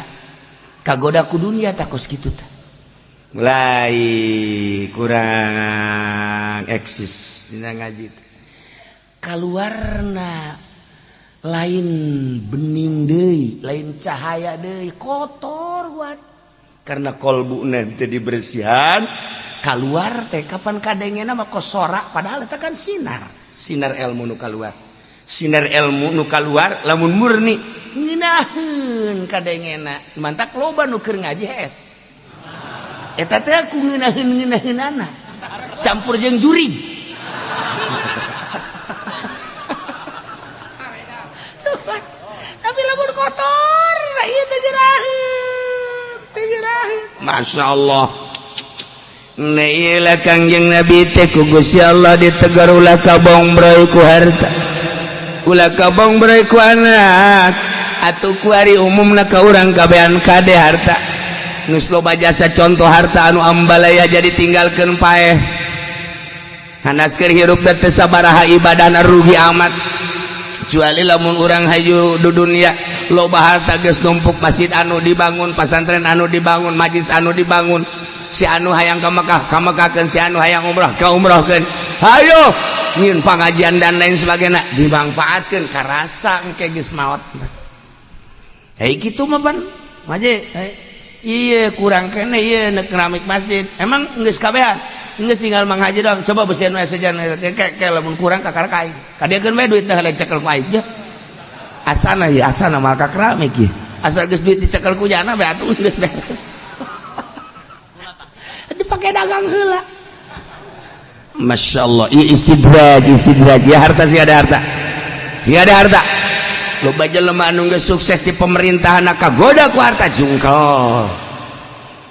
[SPEAKER 1] Kagoda ku dunia tah kos kitu tah. Mulai kurang eksis dina ngaji teh. Kaluarna lain bening deui, lain cahaya deui, kotor buat. Karena kolbu nanti dibersihan keluar teh kapan kadengena mah kosora padahal eta kan sinar sinar ilmu nu kaluar sinar ilmu nu kaluar lamun murni ngeunaheun kadengena mantak loba nu keur ngaji hes eta teh ku ngeunaheun-ngeunaheunana campur jeung jurig tapi lamun kotor ieu teh jeraheun. Masya Allah. Nailah Kangjeng Nabi teh ku Gusti Allah ditegar ulah kabong bray ku harta, ulah kabong bray ku anak, atuh ku ari umumna ka urang kabehan kade harta. Geus loba jasa contoh harta anu ambalaya jadi tinggalkeun paeh. Hanas keur hirup teh teu sabaraha ibadahna rugi amat. Kecuali lamun urang hayu di dunia loba harta geus numpuk masjid anu dibangun, pasantren anu dibangun, majlis anu dibangun, si anu hayang ka Mekah ka Mekahkeun, si anu hayang umrah ka umrahkeun, hayo nyieun pangajian dan lain sebagainya dimanfaatkeun karasa engke geus maot. Hei kitu mah pan maje ieu kurang kene ieu neuk keramik masjid emang geus kabehan geus tinggal Mang Haji doang coba besian we sejan ke lamun kurang ka karek aing kadieukeun we duitna heula cekel ku aing ya asana ya asana mah ka keramik ieu asal geus duit dicekel ku jana we atuh geus beres dipake dagang heula. Masya Allah ieu istidraj istidraj ya harta sih ada harta sih ada harta loba jelema anu geus sukses di pemerintahan kagoda ku harta jungkel.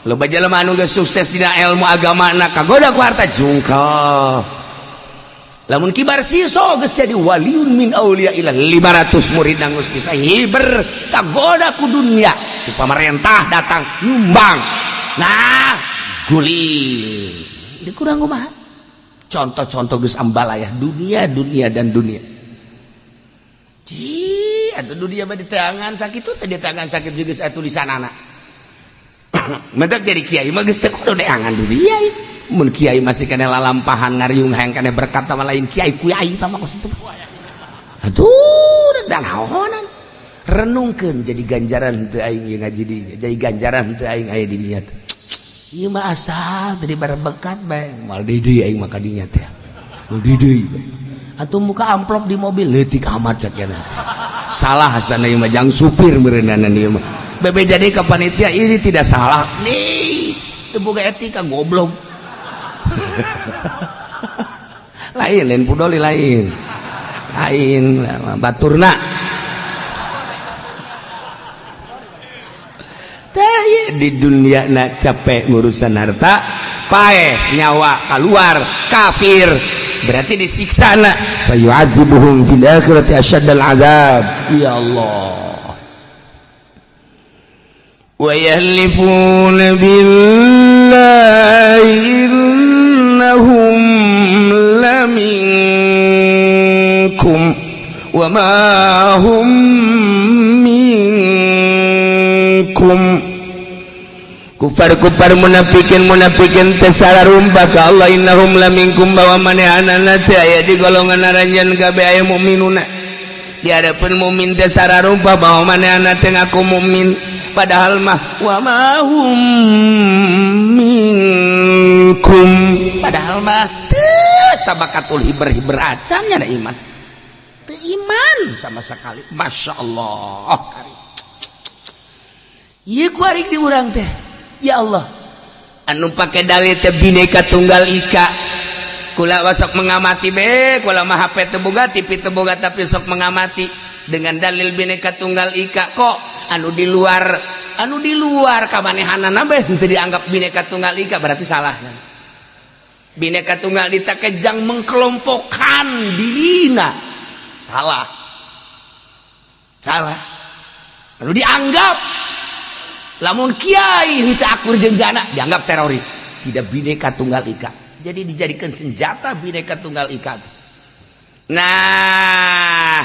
[SPEAKER 1] Loba jelema anu geus sukses dina ilmu agama na kagoda ku harta jungkel. Lamun kibar siso geus jadi waliun min auliya ila 500 murid geus bisa hiber kagoda ku dunia. Ku pamarentah datang nyumbang. Nah, guling. Dikurang kumaha? Contoh-contoh geus ambalayah dunia, dunia dan dunia. Ci, atuh dunia mah di tangan sakitu teh di tangan sakit juga geus aya tulisanana. Mendak jadi kiai mah geus teu kudu deangan dunia. Mun kiai masih kena lalampahan ngariung hayang kena berkat sama lain kiai kiai tah mah kos itu. Aduh, dan naonan. Renungkeun jadi ganjaran teu aing ieu ngaji di dinya, jadi ganjaran teu aing aya di dinya teh. Ieu mah asal teu dibarebekat bae, moal deui deui aing mah ka dinya teh. Moal deui deui. Atuh muka amplop di mobil leutik amat cek cenah. Salah asana ieu mah jang supir meureunana ieu mah. Bebe jadi ke panitia ini tidak salah nih, teu boga etika goblok. Lain lain pudoli lain. Lain baturna. Teh di dunia na capek ngurusan harta, paeh nyawa keluar kafir berarti disiksa na. Fa yu'adzibuhum fil akhirati asyaddal azab. Ya Allah. Wa yahlifuna billahi innahum laminkum wa ma hum minkum. Kufar-kufar munafikin munafikin teh sararumpa ka Allah innahum laminkum bahwa manehanana teh aya di golongan aranjeun kabeh aya mukminuna.
[SPEAKER 2] Di hadapan mukmin teh sararupa bahwa manehna teh ngaku mukmin, padahal mah wa ma hum minkum, padahal mah teu sabakatul hiber-hiber acan nya iman, teu iman sama sekali. Masya Allah, ieu ku ari di urang teh ya Allah anu pake dalil teh Bhinneka Tunggal Ika. Kula sok mengamati be, kula mah HP teu boga, TV teu boga, tapi sok mengamati dengan dalil Bhinneka Tunggal Ika. Kok anu di luar kamanehanana be henteu dianggap Bhinneka Tunggal Ika, berarti salah. Bhinneka Tunggal Ika kejang mengkelompokkan dirina, salah. Salah. Anu dianggap lamun kiai henteu akur jeung jana dianggap teroris, tidak Bhinneka Tunggal Ika. Jadi dijadikan senjata Bhinneka Tunggal Ika. Nah,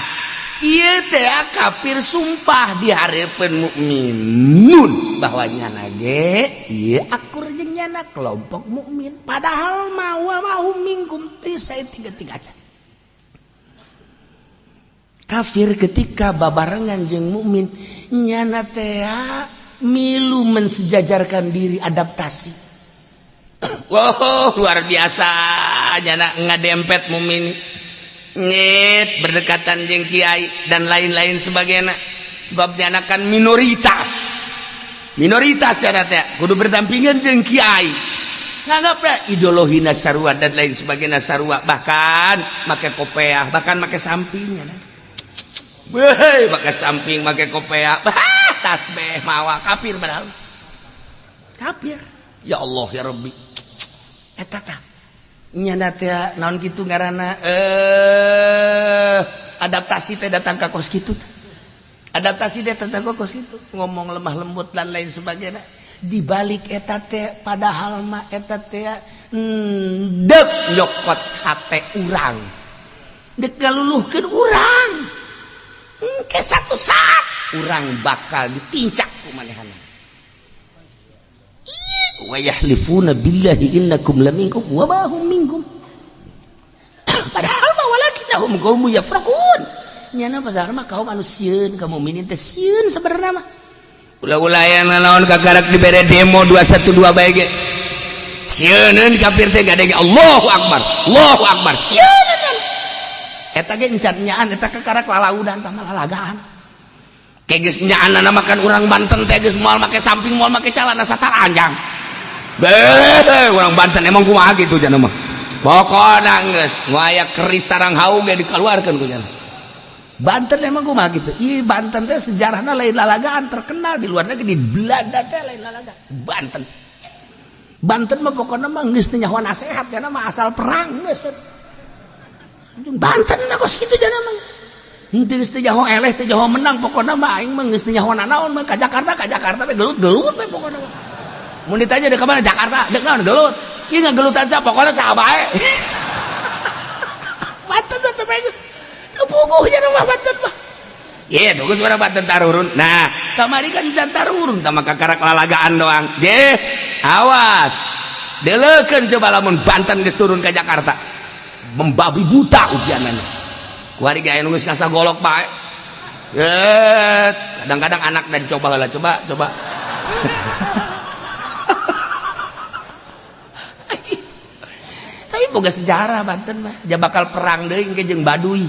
[SPEAKER 2] ieu teh kafir sumpah di hareupeun mukminun bahwa nyana ge ieu akur jeung nyana kelompok mukmin, padahal mah wa ma hum minkum teu saeutik-eutik aja. Kafir ketika babarengan jeung mukmin nyana teh milu mensejajarkan diri, adaptasi. Wow, luar biasa nyana ngadempet mukmin nyet berdekatan jeung kiai dan lain-lain sebagainya. Sebab nyana kan minoritas, minoritas nyana teh kudu berdampingan jeung kiai, nganggap teh ideologi sarua dan lain sebagainya sarua, bahkan make kopeah, bahkan make samping nyana. Weh, make samping, make kopeah, tasbih mawa, kafir padahal. Kafir. Ya Allah ya Rabbi. Eta tah nyana teh naon kitu ngaranna, adaptasi teh datang ka kos kitu. Adaptasi teh datang ka kos kitu, ngomong lemah lembut dan lain sebagainya. Di balik eta teh padahal mah eta teh deuk nyokot hate urang. Deuk ngaluluhkeun urang. Engke satu saat urang bakal ditincak ku manehna. Wa yahlifuna billahi innakum laminkum wa ma hum minkum, padahal mah walakinnahum qaumun yafraqun. Nyana pasar mah kaum anu sieun ka mukminin teh, sieun sebenarnya mah. Ulah-ulah aya naon kakarak dibere demo 212 bae ge sieuneun kafir teh gadege Allahu akbar Allahu akbar sieuneun. Eta ge encan nyaan, eta kakarak lalaudan tah lalagaan. Kayak geus nyaanana makan urang Banten teh geus moal make samping, moal make calana sataranjang. Beh, urang Banten emang kumaha gitu jana mah. Pokona geus ngaya keris tarang haung ge dikeluarkeun ku jana. Banten emang kumaha gitu. Ih, Banten teh sejarahna lain lalagaan, terkenal di luar negeri, di Belanda teh lain lalagaan. Banten. Banten mah pokona mah geus teu nyaho nasehat jana mah, asal perang geus. Banten mah kos kitu jana mah. Henteu geus teu nyaho eleh, teu nyaho menang, pokona mah aing mah geus teu nyaho nanaon mah ka Jakarta, ka Jakarta we gelut-gelut we pokona mah. Mun ditanya dek ka mana Jakarta, dek naon gelut. Ieu ngagelutan sa pokona saha bae. Banten mah teu teu puguh nya mah Banten mah. Ye, bagus urang Banten tarurun. Nah, kamari kan can tarurun tah mah kakarak lalagaan doang. Je, awas. Deleukeun coba lamun Banten geus turun ka Jakarta. Membabi buta ujianana. Kuari ge aya nu geus ngasagolok bae. Kadang-kadang anak dan coba lah, coba, coba. Tapi boga sejarah Banten mah, dia bakal perang deui engke jeung Baduy.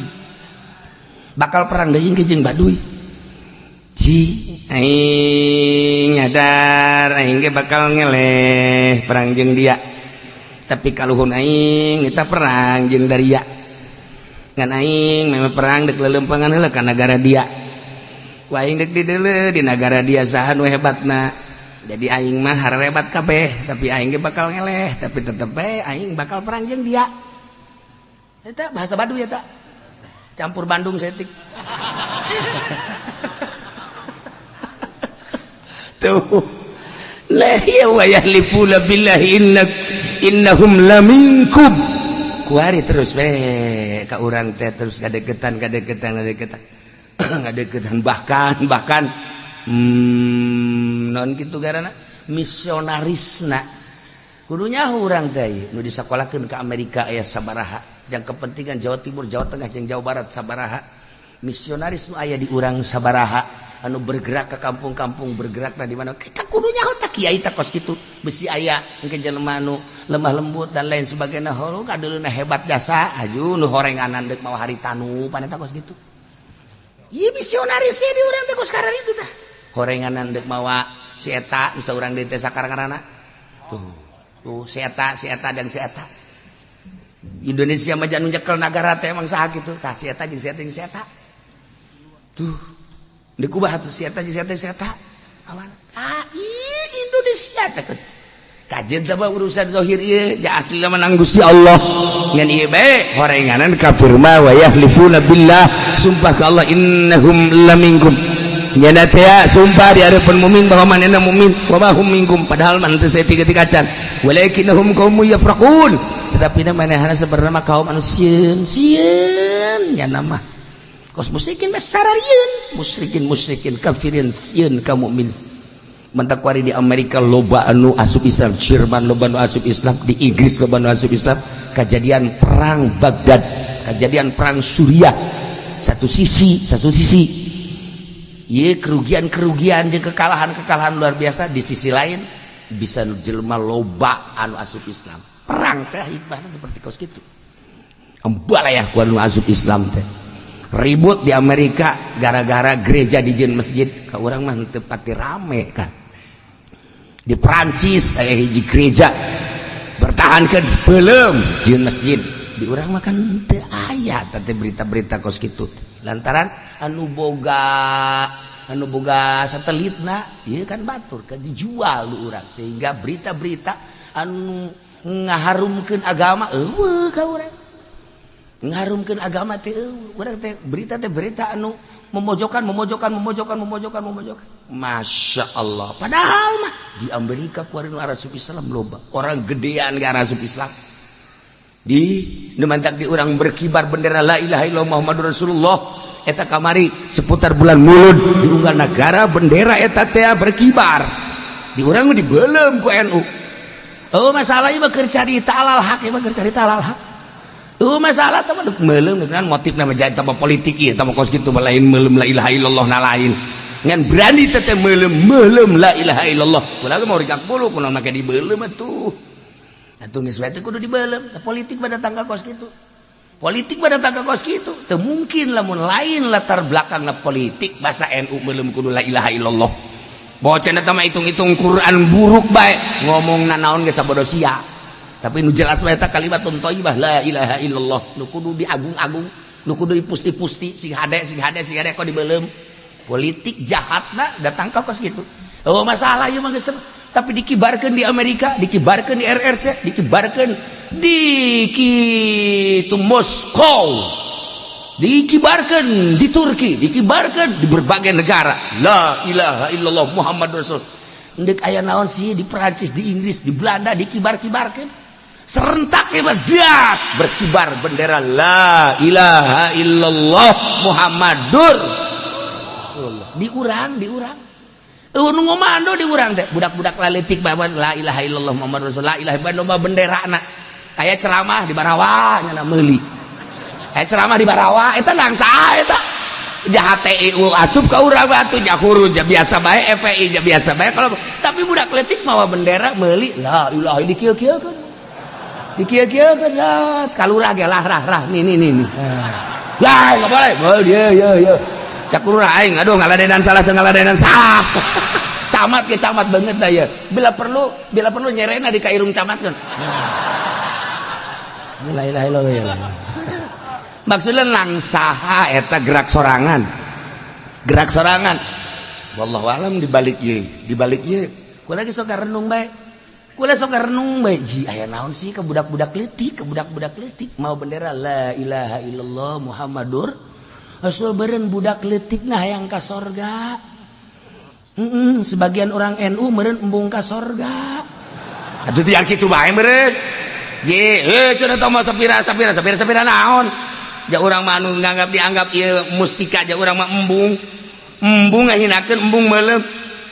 [SPEAKER 2] Bakal perang deui engke jeung Baduy. Ji, aing nyadar aing ge bakal ngeleh perang jeung dia. Tapi kaluhun aing kita perang jeung Daria. Ngan aing memang perang dek lelempangan heula ka nagara dia. Ku aing dek dideuleu di nagara dia saha nu hebatna. Jadi aing mah harebat kabeh, tapi aing ge bakal ngeleh, tapi tetep bae aing bakal perang jeung dia. Eta bahasa Baduy eta. Campur Bandung setik. Tuh. La ya wa yahlifuna billahi innahum laminkum. Kuari terus we ka urang teh terus ngadeketan ngadeketan ngadeketan. Ngadeketan bahkan non gitu karena misionarisna kudunya urang teh nu disakolahkeun ke Amerika aya sabaraha jang kepentingan Jawa Timur, Jawa Tengah jeung Jawa Barat sabaraha.
[SPEAKER 1] Misionaris nu aya di urang sabaraha anu bergerak ke kampung-kampung, bergerak nah di mana kita kudu nyaho tak kiai tak kos kitu, besi aya engke jelema anu lemah lembut dan lain sebagainya, holu kadeuleuna hebat jasa aju nu horenganan deuk mawa haritanu pan eta kos kitu. Ieu misionaris di urang teh kos kararitu tah. Horenganan deuk mawa si eta bisa urang deui teh sakarang-karana. Tuh, tuh si eta, si eta dan si eta. Indonesia mah anu nyekel nagara teh emang saha kitu. Tah si eta jeung si eta jeung si eta. Tuh, deuk kumaha tuh si eta jeung si eta si eta. Awan. Ah, Indonesia teh kajian sama urusan zahir ieu ya asli menang Gusti Allah. Ngan ieu bae horenganan kafir mah wa yahlifuna billah, sumpah ka Allah innahum laminkum. Nyana teh sumpah di hadapan mukmin bahwa manehna mukmin wa ma hum minkum, padahal mah teu saeutik acan. Walakinnahum qaumun yafraqun, tetapi manehna sebenarnya mah kaum anu sieun sieun nyana mah. Kos musyrikin mah sararieun, musyrikin musyrikin kafirin sieun ka mukmin. Mentak kuari di Amerika loba anu asup Islam, Jerman loba anu asup Islam, di Inggris loba anu asup Islam. Kejadian perang Baghdad, kejadian perang Suriah, satu sisi ye kerugian-kerugian jeung kekalahan-kekalahan luar biasa, di sisi lain bisa jelema loba anu asup Islam. Perang teh hikmahnya seperti kos kitu. Embalayah ku anu asup Islam teh. Ribut di Amerika gara-gara gereja dijieun masjid, ka urang mah teu pati rame kan. Di Prancis aya hiji gereja bertahankeun belum jieun masjid, di urang mah kan teu aya teh berita-berita kos kitu lantaran anu boga satelitna ieu kan batur kan dijual di urang, sehingga berita-berita anu ngaharumkeun agama eueuh ka urang. Ngarumkeun agama teh eueuh urang teh, berita teh berita anu memojokkan, memojokkan, memojokkan, memojokkan, memojokkan. Masya Allah, padahal mah di Amerika kuari nu asup Islam loba, orang gedean gak asup Islam. Di nu mantak di urang berkibar bendera la ilaha illallah Muhammadur Rasulullah eta kamari seputar bulan Mulud di unggal negara bendera eta teh berkibar, di urang mah dibelem ku NU. Oh, masalah ieu mah keur carita alal hak, ieu mah keur carita alal hak. Oh, masalah teh mah meulem dengan motif nama jadi tambah politik ieu tambah kos kitu, lain meulem la ilaha illallah na lain. Ngan berani teh meulem meulem la ilaha illallah. Kula ge mau rikak bulu kunaon make dibelem atuh. Atuh geus bae teh kudu dibelem. Politik pada tangga kos kitu. Politik pada tangga kos kitu. Teu mungkin lamun lain latar belakangna politik bahasa NU meulem kudu la ilaha illallah. Bocah eta mah hitung-hitung Quran buruk bae ngomong nanaon ge sabodo sia. Tapi nu jelas bae eta kalimatun thayyibah la ilaha illallah nu kudu diagung-agung, nu kudu dipusti-pusti sing hade sing hade sing hade kok dibelem. Politik jahatna datang ka kos kitu. Oh, masalah ieu mah geus, tapi dikibarkeun di Amerika, dikibarkeun di RRC, dikibarkeun di kitu Moskow, dikibarkeun di Turki, dikibarkeun di berbagai negara. La ilaha illallah Muhammad Rasul. Ndek aya naon sih di Perancis, di Inggris, di Belanda dikibar-kibarkeun. Serentak dak berkibar bendera la ilaha illallah Muhammadur Rasulullah. Di urang, di urang. Eueuh nu ngomando di urang teh budak-budak laletik bae la ilaha illallah Muhammadur Rasulullah, la ilaha illallah benderana. Aya ceramah di Barawa nya meuli. Aya ceramah di Barawa eta langsa eta. Jahat TIU asup ka urang batu jahuru ja biasa bae, FPI ja biasa bae kalau, tapi budak letik mawa bendera meuli la ilaha dikieu-kieukeun. Dikieu-kieukeun ya kalurah ge lah rah rah nih nih nih nih. Lah enggak boleh. Boleh dia ya ya. Cak lurah aing aduh ngaladenan salah teu ngaladenan salah. Camat ke camat banget dah ya. Bila perlu nyerena di kairung camat kan. La ilaha illallah. Maksudnya langsaha eta gerak sorangan. Gerak sorangan. Wallahu alam dibalik ieu, dibalik ieu. Kula ge sok renung bae. Kula sok renung bae. Ji aya naon sih ke budak-budak leutik, ke budak-budak leutik mau bendera la ilaha illallah Muhammadur Rasul, beureun budak leutik nah hayang ka sorga. Sebagian orang NU meureun embung ka sorga. Atuh tiang kitu bae meureun. Ye, eh cenah teh mah sapira sapira sapira sapira naon? Ja urang mah anu nganggap dianggap ieu mustika, ja urang mah embung. Embung ngahinakeun, embung meuleum.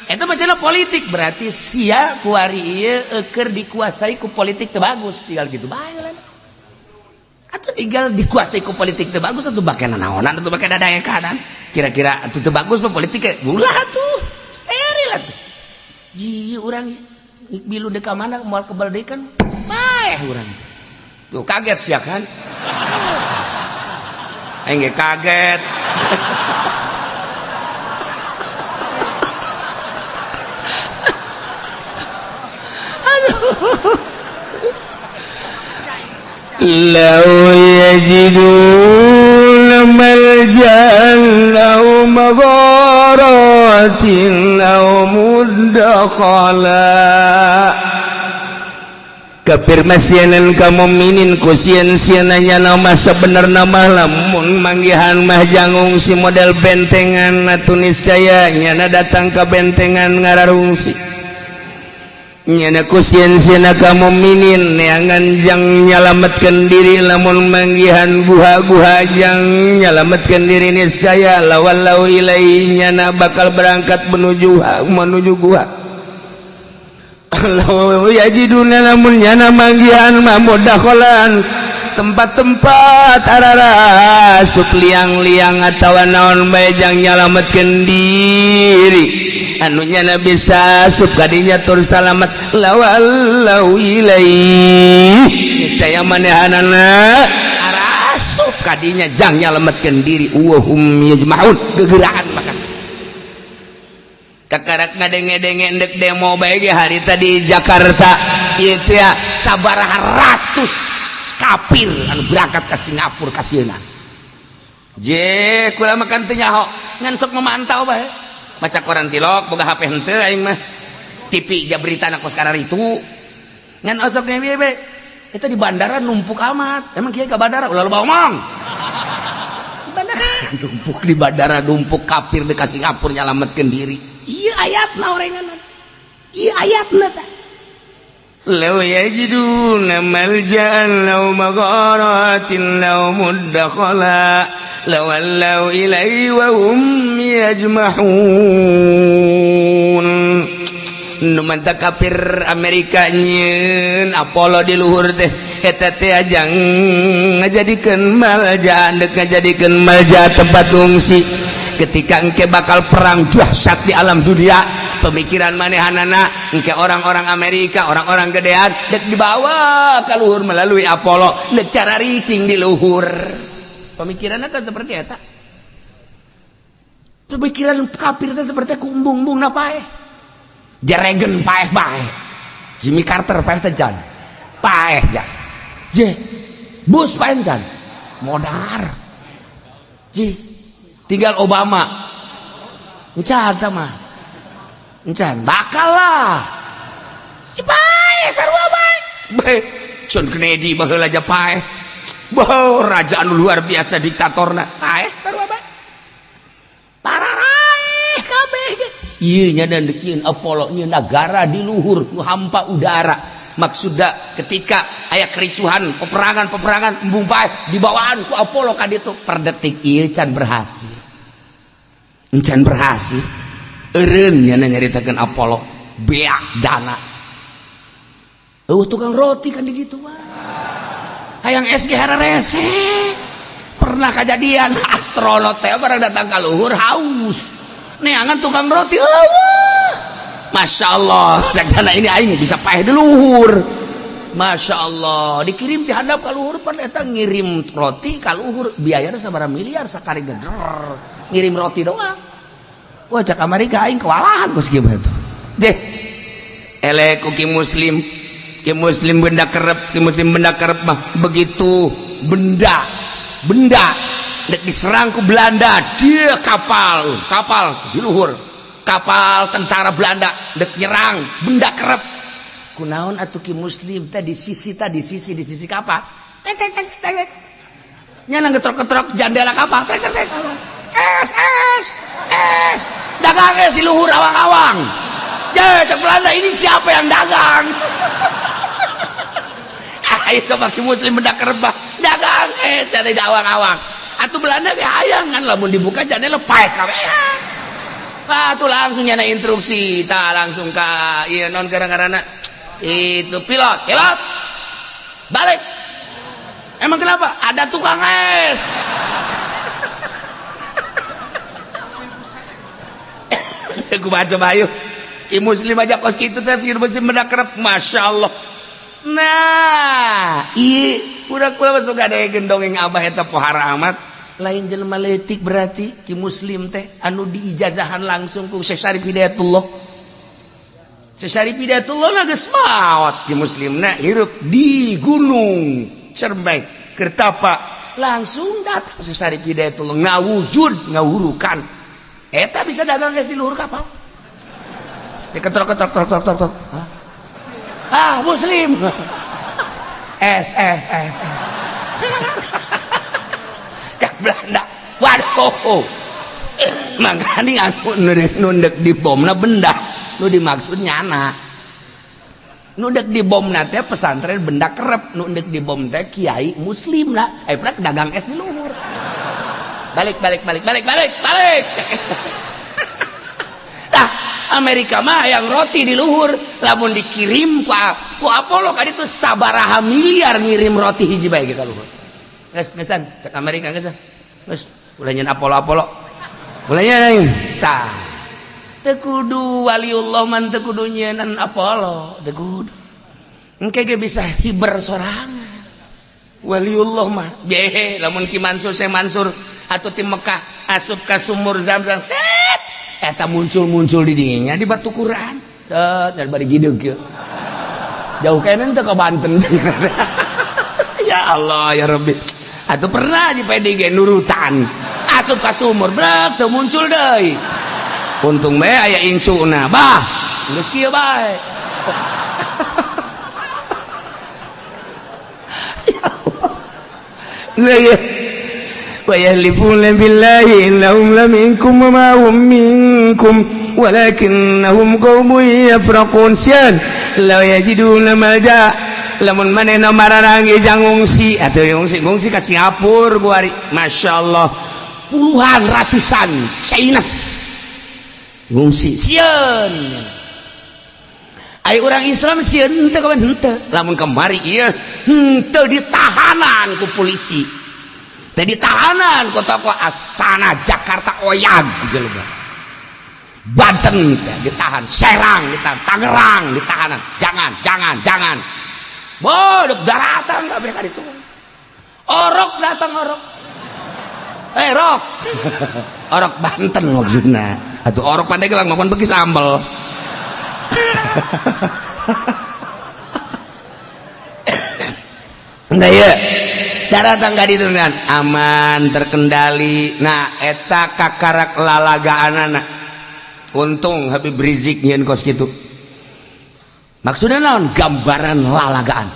[SPEAKER 1] Eta mah cenah politik, berarti sia kuari ieu eukeur dikuasai ku politik teu bagus, tinggal gitu bae lah. Atuh tinggal dikuasai ku politik teu bagus atuh bake nanaonan atuh bake dadaekanan. Kira-kira atuh teu bagus mah politik ulah atuh. Steril atuh. Ji urang bilu dek ka mana moal kebal deui kan paeh urang. Tuh kaget sia kan? Aing ge kaget. Aduh.
[SPEAKER 2] Lau yajiduna malja'an aw magharatin aw mudakhala. Kafir masienan ka mukminin ku sieun-sieunanya nama sebenarna mah lamun manggihan mah jangungsi si model bentengan atuh niscaya nyana datang ka bentengan ngararungsi. Nyana ku sieun-sieunna ka mukminin neangan jang nyalametkeun diri lamun manggihan guha-guha jang nyalametkeun diri niscaya lawallau ilaihi nyana bakal berangkat menuju guha. Law yajiduna lamun nyana manggihan mah mudakhalan tempat-tempat ararasup liang-liang atawa naon bae jang nyalametkeun diri anu nyana bisa asup kadinya tur salamet lawallau ilaihi niscaya manehanana
[SPEAKER 1] arasup kadinya jang nyalametkeun diri wa hum yajma'un gegeraan maka
[SPEAKER 2] kakarak ngadenge-denge ndek demo bae ge hari tadi Jakarta ieu teh
[SPEAKER 1] sabaraha ratus kafir anu berangkat ke Singapura kasieuna. Je kula makan teu nyaho ngan sok memantau bae
[SPEAKER 2] maca koran tilok boga HP henteu aing mah TV ja beritana kos karar itu
[SPEAKER 1] ngan osok ge bae eta di bandara numpuk amat emang kieu ka bandara ulah loba omong di bandara numpuk di bandara numpuk kafir dekat Singapura nyalametkeun diri. Iya ayatna orengan. Iya ayatna tah.
[SPEAKER 2] Law yajiduna malja'an law magharatin law muddakhala lawallaw ilaihi wa hum yajma'un. Nu mantap kafir Amerika nyieun Apollo di luhur teh eta teh ajang ngajadikeun malja'an deuk ngajadikeun malja tempat ungsi. Ketika engke bakal perang dahsyat di alam dunia pemikiran manehanana engke orang-orang Amerika orang-orang gedean dek dibawa ke luhur melalui Apollo dek cara ricing di luhur
[SPEAKER 1] pemikirannya kan seperti eta pemikiran kafir teh seperti kumbung-bung na paeh Reagan paeh bae Jimmy Carter paeh teh jan paeh jan je Bush paeh jan modar ji tinggal Obama encan sama encan bakal lah paeh sarua bae
[SPEAKER 2] bae John Kennedy baheula aja paeh bau raja anu luar biasa diktatorna
[SPEAKER 1] paeh sarua bae pararaeh kabeh ieu nya dan deukeun Apollo nyeun nagara di luhur nu hampa udara
[SPEAKER 2] maksudna ketika aya kericuhan peperangan-peperangan embung paeh dibawaan ku Apollo ka ditu
[SPEAKER 1] per detik ieu can berhasil encan berhasil eureun nya nyaritakeun Apollo beak dana eueuh tukang roti kan di ditu mah hayang SG hararese pernah kejadian
[SPEAKER 2] astronot teh barang datang ka luhur haus
[SPEAKER 1] neangan tukang roti eueuh
[SPEAKER 2] Masya Allah cakana ini aing bisa paeh di luhur
[SPEAKER 1] Masya Allah dikirim di handap ka luhur pan eta ngirim roti ka luhur biayana sabaraha miliar sakali geder ngirim roti doang wah cak Amerika aing kewalahan kos kieu tuh
[SPEAKER 2] deh elek ku ki muslim benda kerep ki muslim benda kerep mah begitu benda dek diserang ku Belanda dia kapal di luhur kapal tentara Belanda dek nyerang benda kerep
[SPEAKER 1] kunaon atuh ki muslim teh di sisi kapal tek tek tek tek nyana ngetrok-ngetrok jandela kapal tek tek tek es es es dagang es di luhur awang-awang je cek Belanda ini siapa yang dagang
[SPEAKER 2] ayo coba ki muslim benda kerep dagang es dari awang-awang
[SPEAKER 1] atuh Belanda ge hayang kan lamun dibuka jandela paeh kabeh.
[SPEAKER 2] Ah tuh langsung nyana instruksi ta langsung ka ieu non gara-garana itu pilot balik
[SPEAKER 1] Emang kenapa? Ada tukang es. Aku baca bayu. Ki muslim aja kos kitu teh pikir muslim benda kerep, Masya Allah. Nah, iya, udah kula masuk ada yang dongeng abah eta pohara amat. Lain jelema leutik berarti ki muslim teh anu diijazahan langsung ku Syekh Syarif Hidayatullah. Syekh Syarif Hidayatullah na geus maot ki muslimna hirup di Gunung Cermai Kertapa. Langsung datang Syekh Syarif Hidayatullah ngawujud ngawurukan. Eta bisa dagang geus di luhur kapal. Diketrok-ketrok trok trok trok trok. Ah, muslim. S S S. Cak Belanda. Waduh. Makanya anu nundek di bomna benda, nu dimaksud nyana. Nundek di bomna teh pesantren benda kerep, nundek di bom teh kiai muslim lah. Eh prak dagang es di luhur. Balik balik balik balik balik balik. Tah, Amerika mah yang roti di luhur, lamun dikirim ku Apollo kan itu sabaraha miliar ngirim roti hiji bae ka luhur. Geus geussan cek Amerika geus. Geus ulah nyeun Apollo Apollo. Ulah nyeun. Tah. Teu kudu waliullah man teu kudu nyieun Apollo, teu kudu. Engke ge bisa hiber sorangan. Waliullah mah behe lamun Ki Mansur Syekh Mansur atau tim Mekah asup ka sumur Zamzam set eta muncul-muncul di dinya di batu Quran. Set dari bari gideug kieu. Jauh kene teu ka Banten. Ya Allah ya Rabbi. Atuh pernah di PDG nurutan. Asup ka sumur brek teu muncul deui. Untung bae aya incuna. Bah, geus kieu bae. Ya Allah. Lah ya. Wa yahlifuna billahi innahum laminkum wa ma hum minkum walakinnahum qaumun yafraqun. Sieun la yajiduna malja lamun manehna mararangi jang ngungsi atuh ngungsi ngungsi ka Singapura kuari. Masya Allah puluhan ratusan Chinese ngungsi sieun. Ai urang Islam sieun henteu kawan henteu lamun kamari ieu henteu ditahanan ku polisi. Tadi tahanan kota tokoh Asana Jakarta oyag jelema. Banten ditahan, Serang ditahan, Tangerang ditahanan. Jangan, jangan, jangan. Bodok daratan kabeh ka ditu. Orok datang orok. Rok. Orok Banten maksudna. Atuh orok Pandeglang makan beki sambel. Enggak ya. Daratan ka ditu aman terkendali. Nah eta kakarak lalagaanana. Untung Habib Rizik nyieun kos kitu. Maksudna naon? Gambaran lalagaan.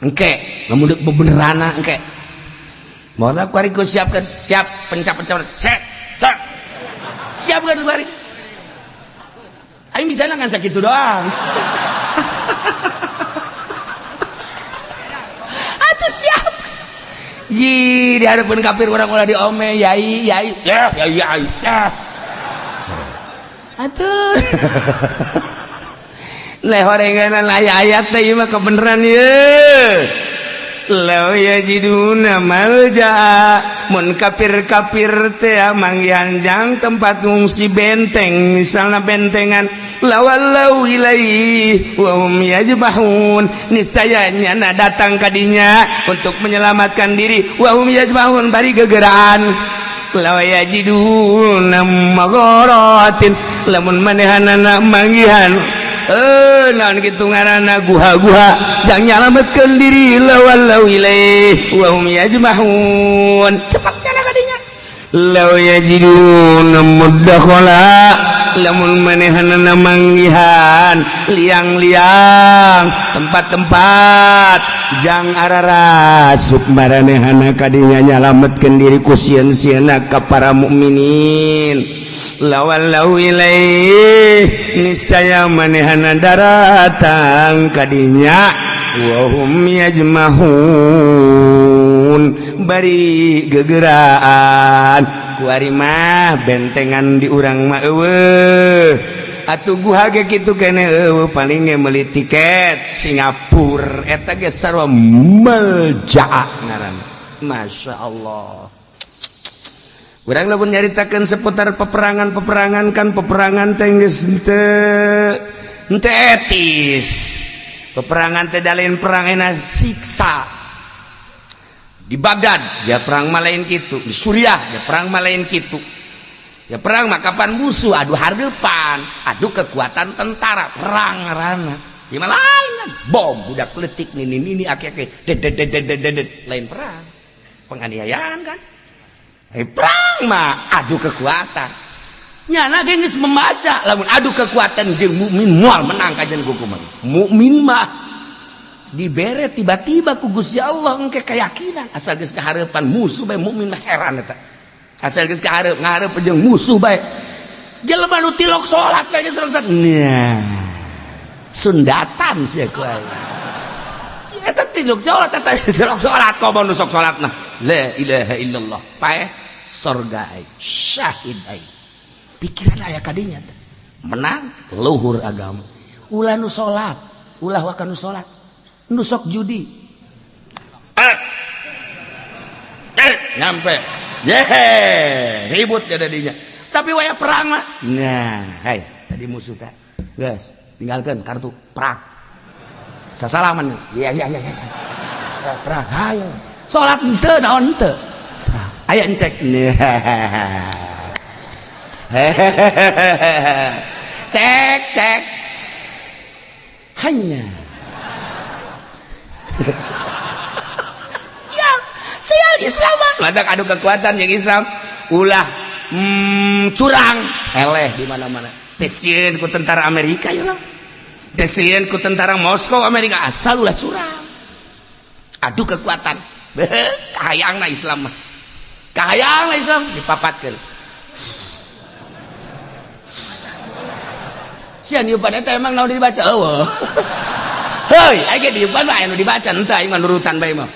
[SPEAKER 1] Engke lamun deuk bebenerana engke. Moal kuari ku siapkeun, siap pencap-pencap set set. Siapkeun kuari. Aing bisa ngan sakitu doang. Atuh siap. Ji di hadapan kafir orang ulah diome yai yai ya yai yai ya. Atuh. Leh horenganan aya ayat teh ieu mah kebeneran ieu. Law yajiduna malja mun kafir-kafir teh manggihan jang tempat ngungsi benteng misalna bentengan lawallau ilaihi wa hum yajbahun niscaya nyana datang kadinya untuk menyelamatkan diri wa hum yajbahun bari gegeraan law yajiduna magharatin lamun manehanana manggihan naon kitu ngaranna guha-guha jang nyalametkeun diri lawallau ilaihi wa hum yajmahun cepat nyana kadinya law yajiduna mudakhala lamun manehanana manggihan liang-liang tempat-tempat jang ararasup maranehana kadinya nyalametkeun diri ku sieun-sieunna ka para mukminin lawallau ilaih niscaya manehana daratang kadinya wa hum yajmahun bari gegeraan kuari mah bentengan di urang mah eueuh Atuh guha ge kitu kene, eueuh, paling ge meuli tiket Singapura. Eta ge sarua meljaa ngaranna. Masya Allah. Urang lamun nyaritakeun seputar peperangan-peperangan kan, peperangan teh geus henteu henteu etis. Peperangan teh lain perang, enak siksa. Di Baghdad ya perang mah lain kitu, di Suriah ya perang mah lain kitu. Ya perang mah kapan musuh adu hareupan, adu kekuatan tentara, perang ngaranna. Di mana lain kan bom budak letik nini nini aki-aki ded ded ded ded ded, lain perang. Penganiayaan kan. Perang mah adu kekuatan. Nyana ge geus membaca lamun adu kekuatan jeung mukmin moal menang kajian hukuman. Mukmin mah dibere tiba-tiba ku Gusti Allah engke keyakinan asal geus kahareupan musuh bae, mukmin mah heran eta. Asal geus kahareup ngareup jeung musuh bae. Jelema nu tilok salat bae geus salat. Nah. Sundatan sia ku aing. Eta tilok salat, eta tilok salat komo nu sok salat mah. La ilaha illallah. Paeh sorga aing, syahid aing. Pikiran aya kadinya teh. Menang luhur agama. Ulah nu salat, ulah waka nu salat. Nu sok judi. Eh. Eh, nyampe. Yehe, ribut jadinya. Tapi waya perang mah. Nah, hai, tadi musuh teh. Geus, tinggalkan kartu perang. Sasalaman. Iya. Perang, hayo. Salat henteu naon henteu. Perang. Aya encek. Cek, cek. Hanya. Sial, sial Islam. Matak adu kekuatan yang Islam ulah curang eleh di mana-mana. Teu sieun ku tentara Amerika ya lah. Teu sieun ku tentara Moskow Amerika, asal ulah curang. Adu kekuatan. Kahayangna Islam mah. Kahayangna Islam dipapatkeun. Sia niupan eta emang naon dibaca? Eueuh. Heuy, aing ge diupan mah aya nu dibaca henteu, aing mah nurutan bae mah.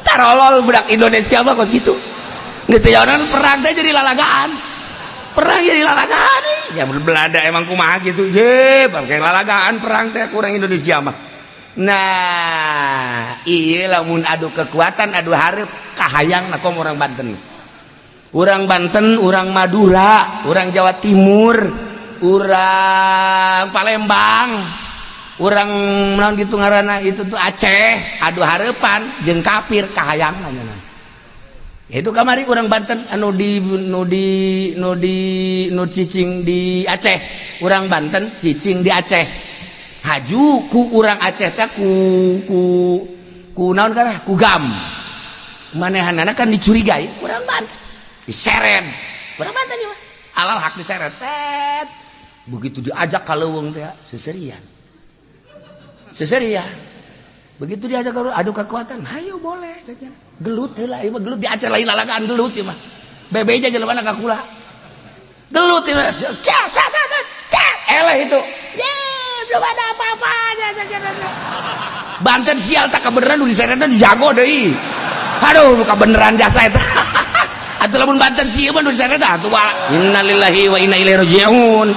[SPEAKER 1] Tarolol budak Indonesia mah kos kitu. Geus teu perang teh jadi lalagaan. Perang jadi lalagaan. Ya Belanda emang kumaha gitu. Ye, pakai lalagaan perang teh kurang Indonesia mah. Nah, iya lamun adu kekuatan, adu hareup kahayang komo orang Banten. Orang Banten, orang Madura, orang Jawa Timur, orang Palembang, orang naon gitu ngaranna itu tuh Aceh, adu hareupan jeung kafir kahayang nya. Itu kamari orang Banten anu di nu di nu di nu cicing di Aceh, orang Banten cicing di Aceh. Haju ku urang Aceh teh ku ku ku naon karah ku gam. Manehanana kan dicurigai urang Banten. Diseret. Urang Banten ieu mah. Alal hak diseret. Set. Begitu diajak ka leuweung teh seserian. Seserian. Begitu diajak ke adu kekuatan, ayo boleh saja. Gelut heula ieu mah, gelut di Aceh lain lalagaan gelut ieu mah. Bebeja jelema ka kula. Gelut ieu mah. Ca ca ca ca. Eleh itu. Ye, belum ada apa-apanya saja. Banten sial tak kebeneran nu diseretna jago deui. Aduh, nu kabeneran jasa eta. Atuh lamun Banten sieun mah nu diseret atuh innalillahi wa inna ilaihi raji'un.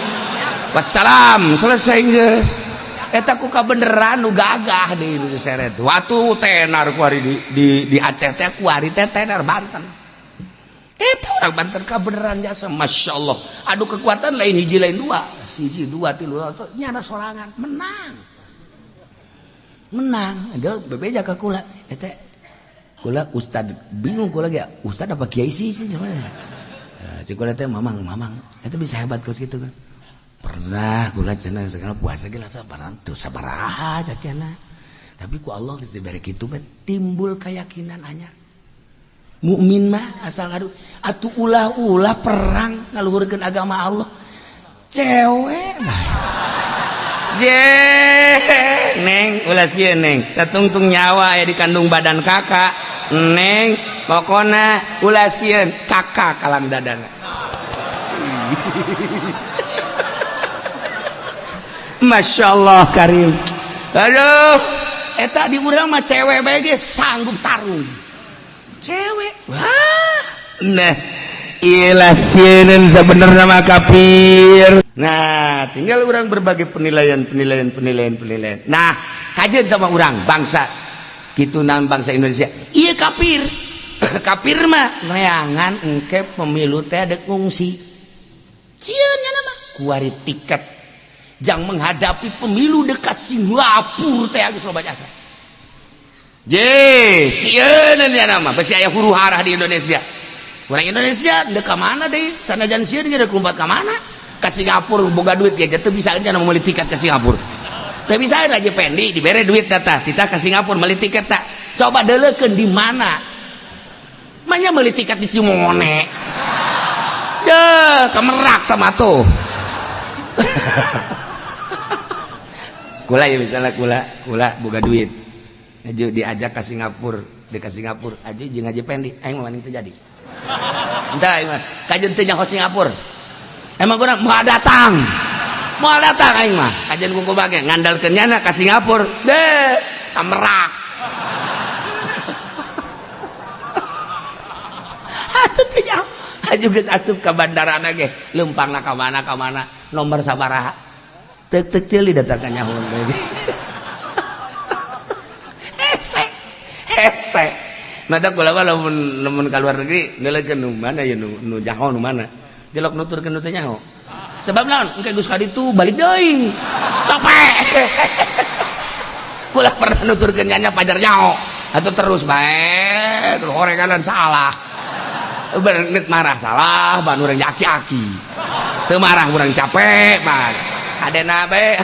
[SPEAKER 1] Wassalam, selesai geus. Eta ku kabeneran nu gagah deui nu diseret. Watu tenar ku hari di Aceh teh ku hari teh tenar Banten. Eta orang Banten kabeneran jasa, Masya Allah. Adu kekuatan lain hiji lain dua, siji dua tilu atau nyana sorangan menang. Menang, ada bebeja ka kula. Eta kula ustad bingung kula ge, ustad apa kiai sih sih cuman. Cik kula teh mamang mamang, eta bisa hebat kos gitu kan. Pernah kula cenah segala puasa ge lah sabaran tuh sabaraha cakena. Tapi ku Allah geus dibere kitu mah timbul keyakinan anyar. Mukmin mah asal adu atuh ulah-ulah perang ngaluhurkeun agama Allah. Cewek mah. Ye, neng ulah sieun neng, satungtung nyawa aya di kandung badan kakak. Neng, pokona ulah sieun kakak kalang dadana. Masya Allah karim. Aduh, eta di urang mah cewek bae ge sanggup tarung. Cewek. Wah. Nah,
[SPEAKER 2] Ilah sieun sebenarnya mah kafir. Nah, tinggal orang berbagai penilaian penilaian penilaian penilaian. Nah, kajian sama orang bangsa gitu naon bangsa Indonesia. Iya kafir. Kafir mah neangan engke pemilu teh dek ngungsi. Sieun nya mah kuari tiket jang menghadapi pemilu dekat Singapura teh geus loba jasa. Je, sieun nya mah besi aya huru hara di Indonesia. Orang Indonesia dek ka mana deh? Sanajan sieun ge dek lompat ka mana? Ka Singapura boga duit ge teu bisa nya meuli tiket ke Singapura. Teu bisa aja Pendi dibere duit data, kita ke Singapura meuli tiket tak. Coba deuleukeun di mana? Manya meuli tiket di Cimone. Deh, ka Merak sama tuh. Kula ya misalnya kula, kula boga duit. Aju diajak ke Singapura, di ke Singapura, aju jeung Haji Pendi, aing mah teu jadi. Entah aing mah, kajeun teu nyaho Singapura. Emang urang moal datang. Moal datang aing mah, kajeun ku bage ngandalkeun nyana ka Singapura. Deh, ka Merak. Atuh teu nyaho. Aju geus asup ka bandara ge, leumpangna ka mana ka mana, nomor sabaraha. Tek-tek ceuli datang ka nyahoan deui. Hese. Hese. Mata kula mah lamun lamun ka luar negeri neuleukeun nu mana ya nu nu nyaho nu mana. Jelok nuturkeun nu teu nyaho. Sebab naon? Engke geus ka ditu balik deui. Capek. Kula pernah nuturkeun nya pajar nyaho. Atuh terus bae, terus horeganan salah. Bener marah salah, ban urang aki-aki. Teu marah urang capek, ban. Adena bae.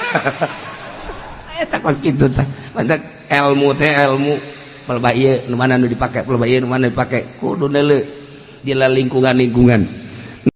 [SPEAKER 2] Eta kos kitu tah. Mantak ilmu teh ilmu. Pelba ieu nu mana nu dipake, pelba ieu nu mana dipake. Kudu neuleu di lingkungan-lingkungan.